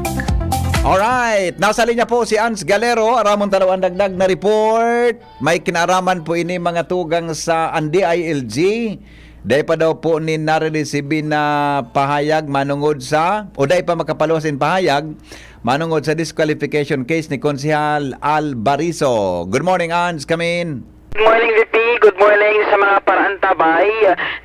Alright. Nasa linya po si Ans Galero. Aramon ta daw an dagdag na report. May kinaaraman po ini, mga tugang sa an D I L G. Dai pa daw po nin nare-receive na pahayag manungod sa, o dai pa makapaluwas in pahayag manungod sa disqualification case ni Konsehal Al Bariso. Good morning, Ans. Come in. Good morning, V P. Good morning sa mga paraantabay.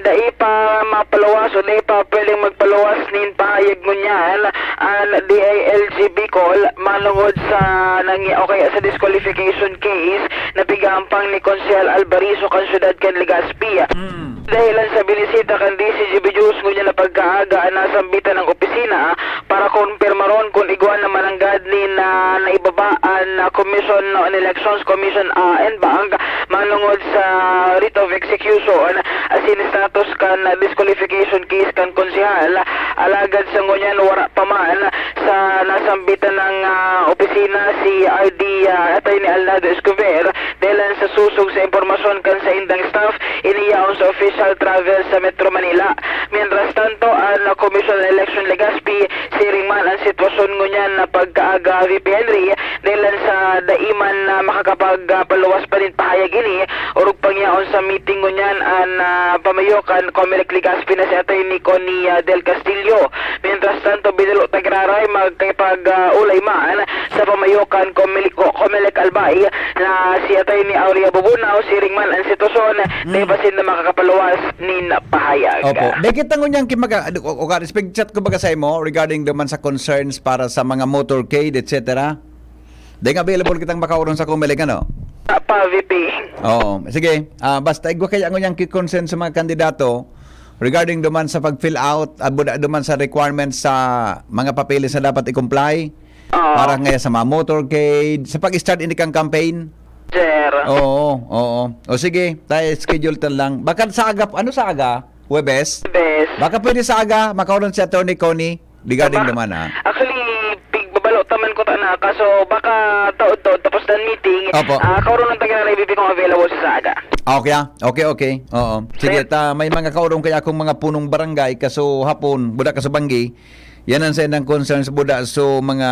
Dai pa mapaluwas o dai pa pwedeng magpaluwas nin pahayag ngunyan an D I L G Bicol manungod sa nangy-, o kaya sa disqualification case na pigahampang ni Konsehal Al Bariso kan syudad kan Legazpi. Dahilan sa binisita kan D C G B News ngunyan na pagkaaga an nasambitan ng opisina para kumpirmaron kun igwa na mananggad nin na naibaba an na Commission on Elections, Commission, ah, en banc, manongod sa writ of execution asin status kan disqualification case kan konsehal. Alagad sa ngunyan, wara pa man sa nasambitan nang, ah, opisina si R D, ah, Attorney Alnado Escobar, dahilan sa susog sa impormasyon kan saindang staff, ini yaon sa official travel sa Metro Manila. Mientras tanto, an Commission on Election Legazpi, siring man an sitwasyon ngunyan na pagkaaga V P Henry, dahilan sa dai man na makakapagpaluwas pa nin pahayag ini, orog pangyaon sa meeting ngunyan an, ah, pamayo kan Comelec Legazpi na si Attorney Connie, ah, Del Castillo. Mientras tanto, binulo ta giraray magkipag, ah, ulay man sa pamayo kan Comelec, Comelec Albay na si Attorney Aurea Bubunao, siring man an sitwasyon, Mm. dai pa sinda makakapaluwas nin pahayag. Opo. Dai kita ngunyan ki maga-, o, o, respect chat ko baga sa imo regarding duman sa concerns para sa mga motorcade, et cetera. Dai nga available kitang makaurong sa Comelec, ano? Pa, V P. Oo. Sige. Ah, basta igwa kaya ngunyan ki concern sa mga kandidato regarding duman sa pag-fill out, ah, buda duman sa requirements sa mga papeles na dapat i-comply. Oo. Para ngaya sa mga motorcade, sa pag-start ini kang campaign. Sir. Oo, oo. O sige, tayo schedule tan lang. Baka sa aga, ano sa aga? Huwebes? Huwebes. Baka pwede sa aga, makaurong si Attorney Connie regarding Baka, naman, ha? Actually, pigbabalo taman ko ta na, kaso baka taod-taod, tapos ng meeting, Opo. ah, kaurong ng taga-, kung available siya sa aga. Ah, okay, ah. Okay, okay. Oo. Sige, Sir. ta, may mga kaurong kaya akong mga punong barangay, kaso hapon, buda kaso banggi, yan ang sa inang concerns, buda. So, mga,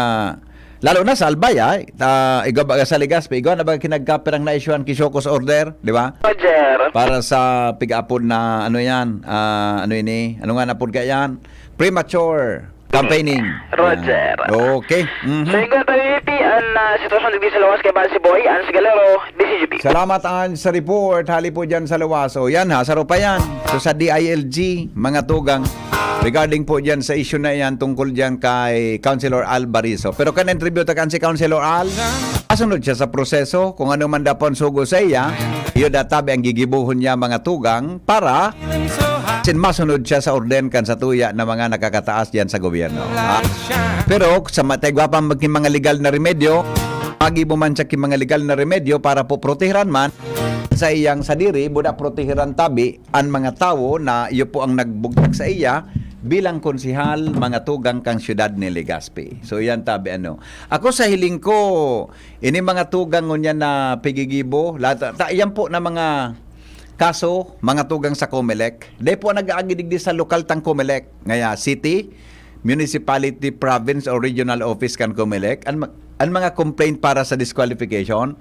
lalo na sa Albay, ah, ta, igwa ba sa Legazpi, igwa na ba kinagkapirang na-issuehan ki show cause order, di ba? Roger. Para sa pig-apod na, ano yan, ah, ano ini, ano nga na pod ka yan? Premature campaigning. Roger. Yan. Okay. Mhm. So, igwa tayo, V P, ang, ah, sitwasyon digdi sa lawas kay Bal si Boy, Ans Galero, D C G P. Salamat, Ans, sa report. Hali po dyan sa lawas. O, yan ha, sa Rupa yan. So, sa D I L G, mga tugang, regarding po dyan sa issue na yan, tungkol dyan kay Councilor Al Bariso. Pero kan interview ta kan si Councilor Al, masunod siya sa proseso, kung ano man daw pon sugo sa iya, iyo databi ang gigibohon niya, mga tugang, para sin masunod siya sa orden kan satuya na mga nakakataas diyan sa gobyerno. Ah, pero sa matay gwapa maging mga legal na remedyo, magibo man siya ki mga legal na remedyo para po protehiran man sa iyang sadiri, buda protehiran tabi an mga tawo na iyo po ang nagbugtak sa iya bilang konsehal, mga tugang kan siyudad ni Legazpi. So, yan tabi ano. Ako sa hiling ko, ini mga tugang ngunyan na pigigibo, lata, ta, yan po na mga kaso, mga tugang sa Comelec. Dai po nag-aagi digdi sa lokal tang Comelec, ngaya city, municipality, province o regional office kan Comelec. An, ma-, an mga complaint para sa disqualification,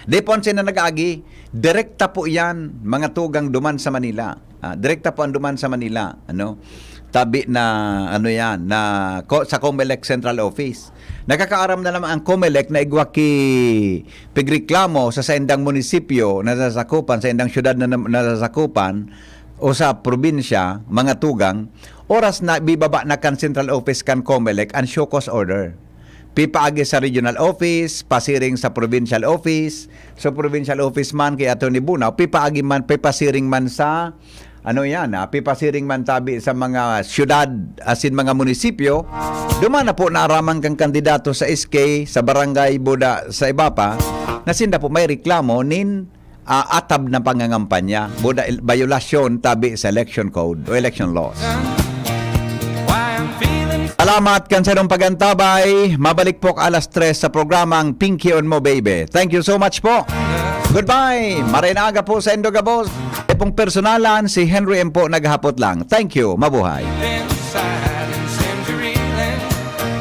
dai po an sina nag-aagi. Direkta po yan, mga tugang duman sa Manila. Ah, direkta po ang duman sa Manila, ano? Tabi na, ano yan, na ko-, sa Comelec Central Office. Nakakaaram na naman ang Comelec na igwa ki pigreklamo sa saindang munisipyo na nasasakupan, saindang syudad na, na nasasakupan, o sa probinsya, mga tugang, oras na bibaba na kan Central Office kan Comelec ang show cause order. Pipaagi sa regional office, pasiring sa provincial office, sa provincial office man kay Attorney Bunao, pipaagi man, pipasiring man sa, ano yan, ah, pipasiring man tabi sa mga syudad, asin mga munisipyo. Duman na po naaraman kang kandidato sa S K, sa barangay, buda, sa iba pa, na sinda po may reklamo nin, ah, atab na pangangampanya, buda, il-, bayolasyon tabi sa election code o election laws. Salamat kan sarong pagantabay. Mabalik po alas tres sa programang Pinky on Mo Baby. Thank you so much po. Goodbye. Maray na aga po sa indo gabos. Epong personalan, si Henry M po naghapot lang. Thank you. Mabuhay.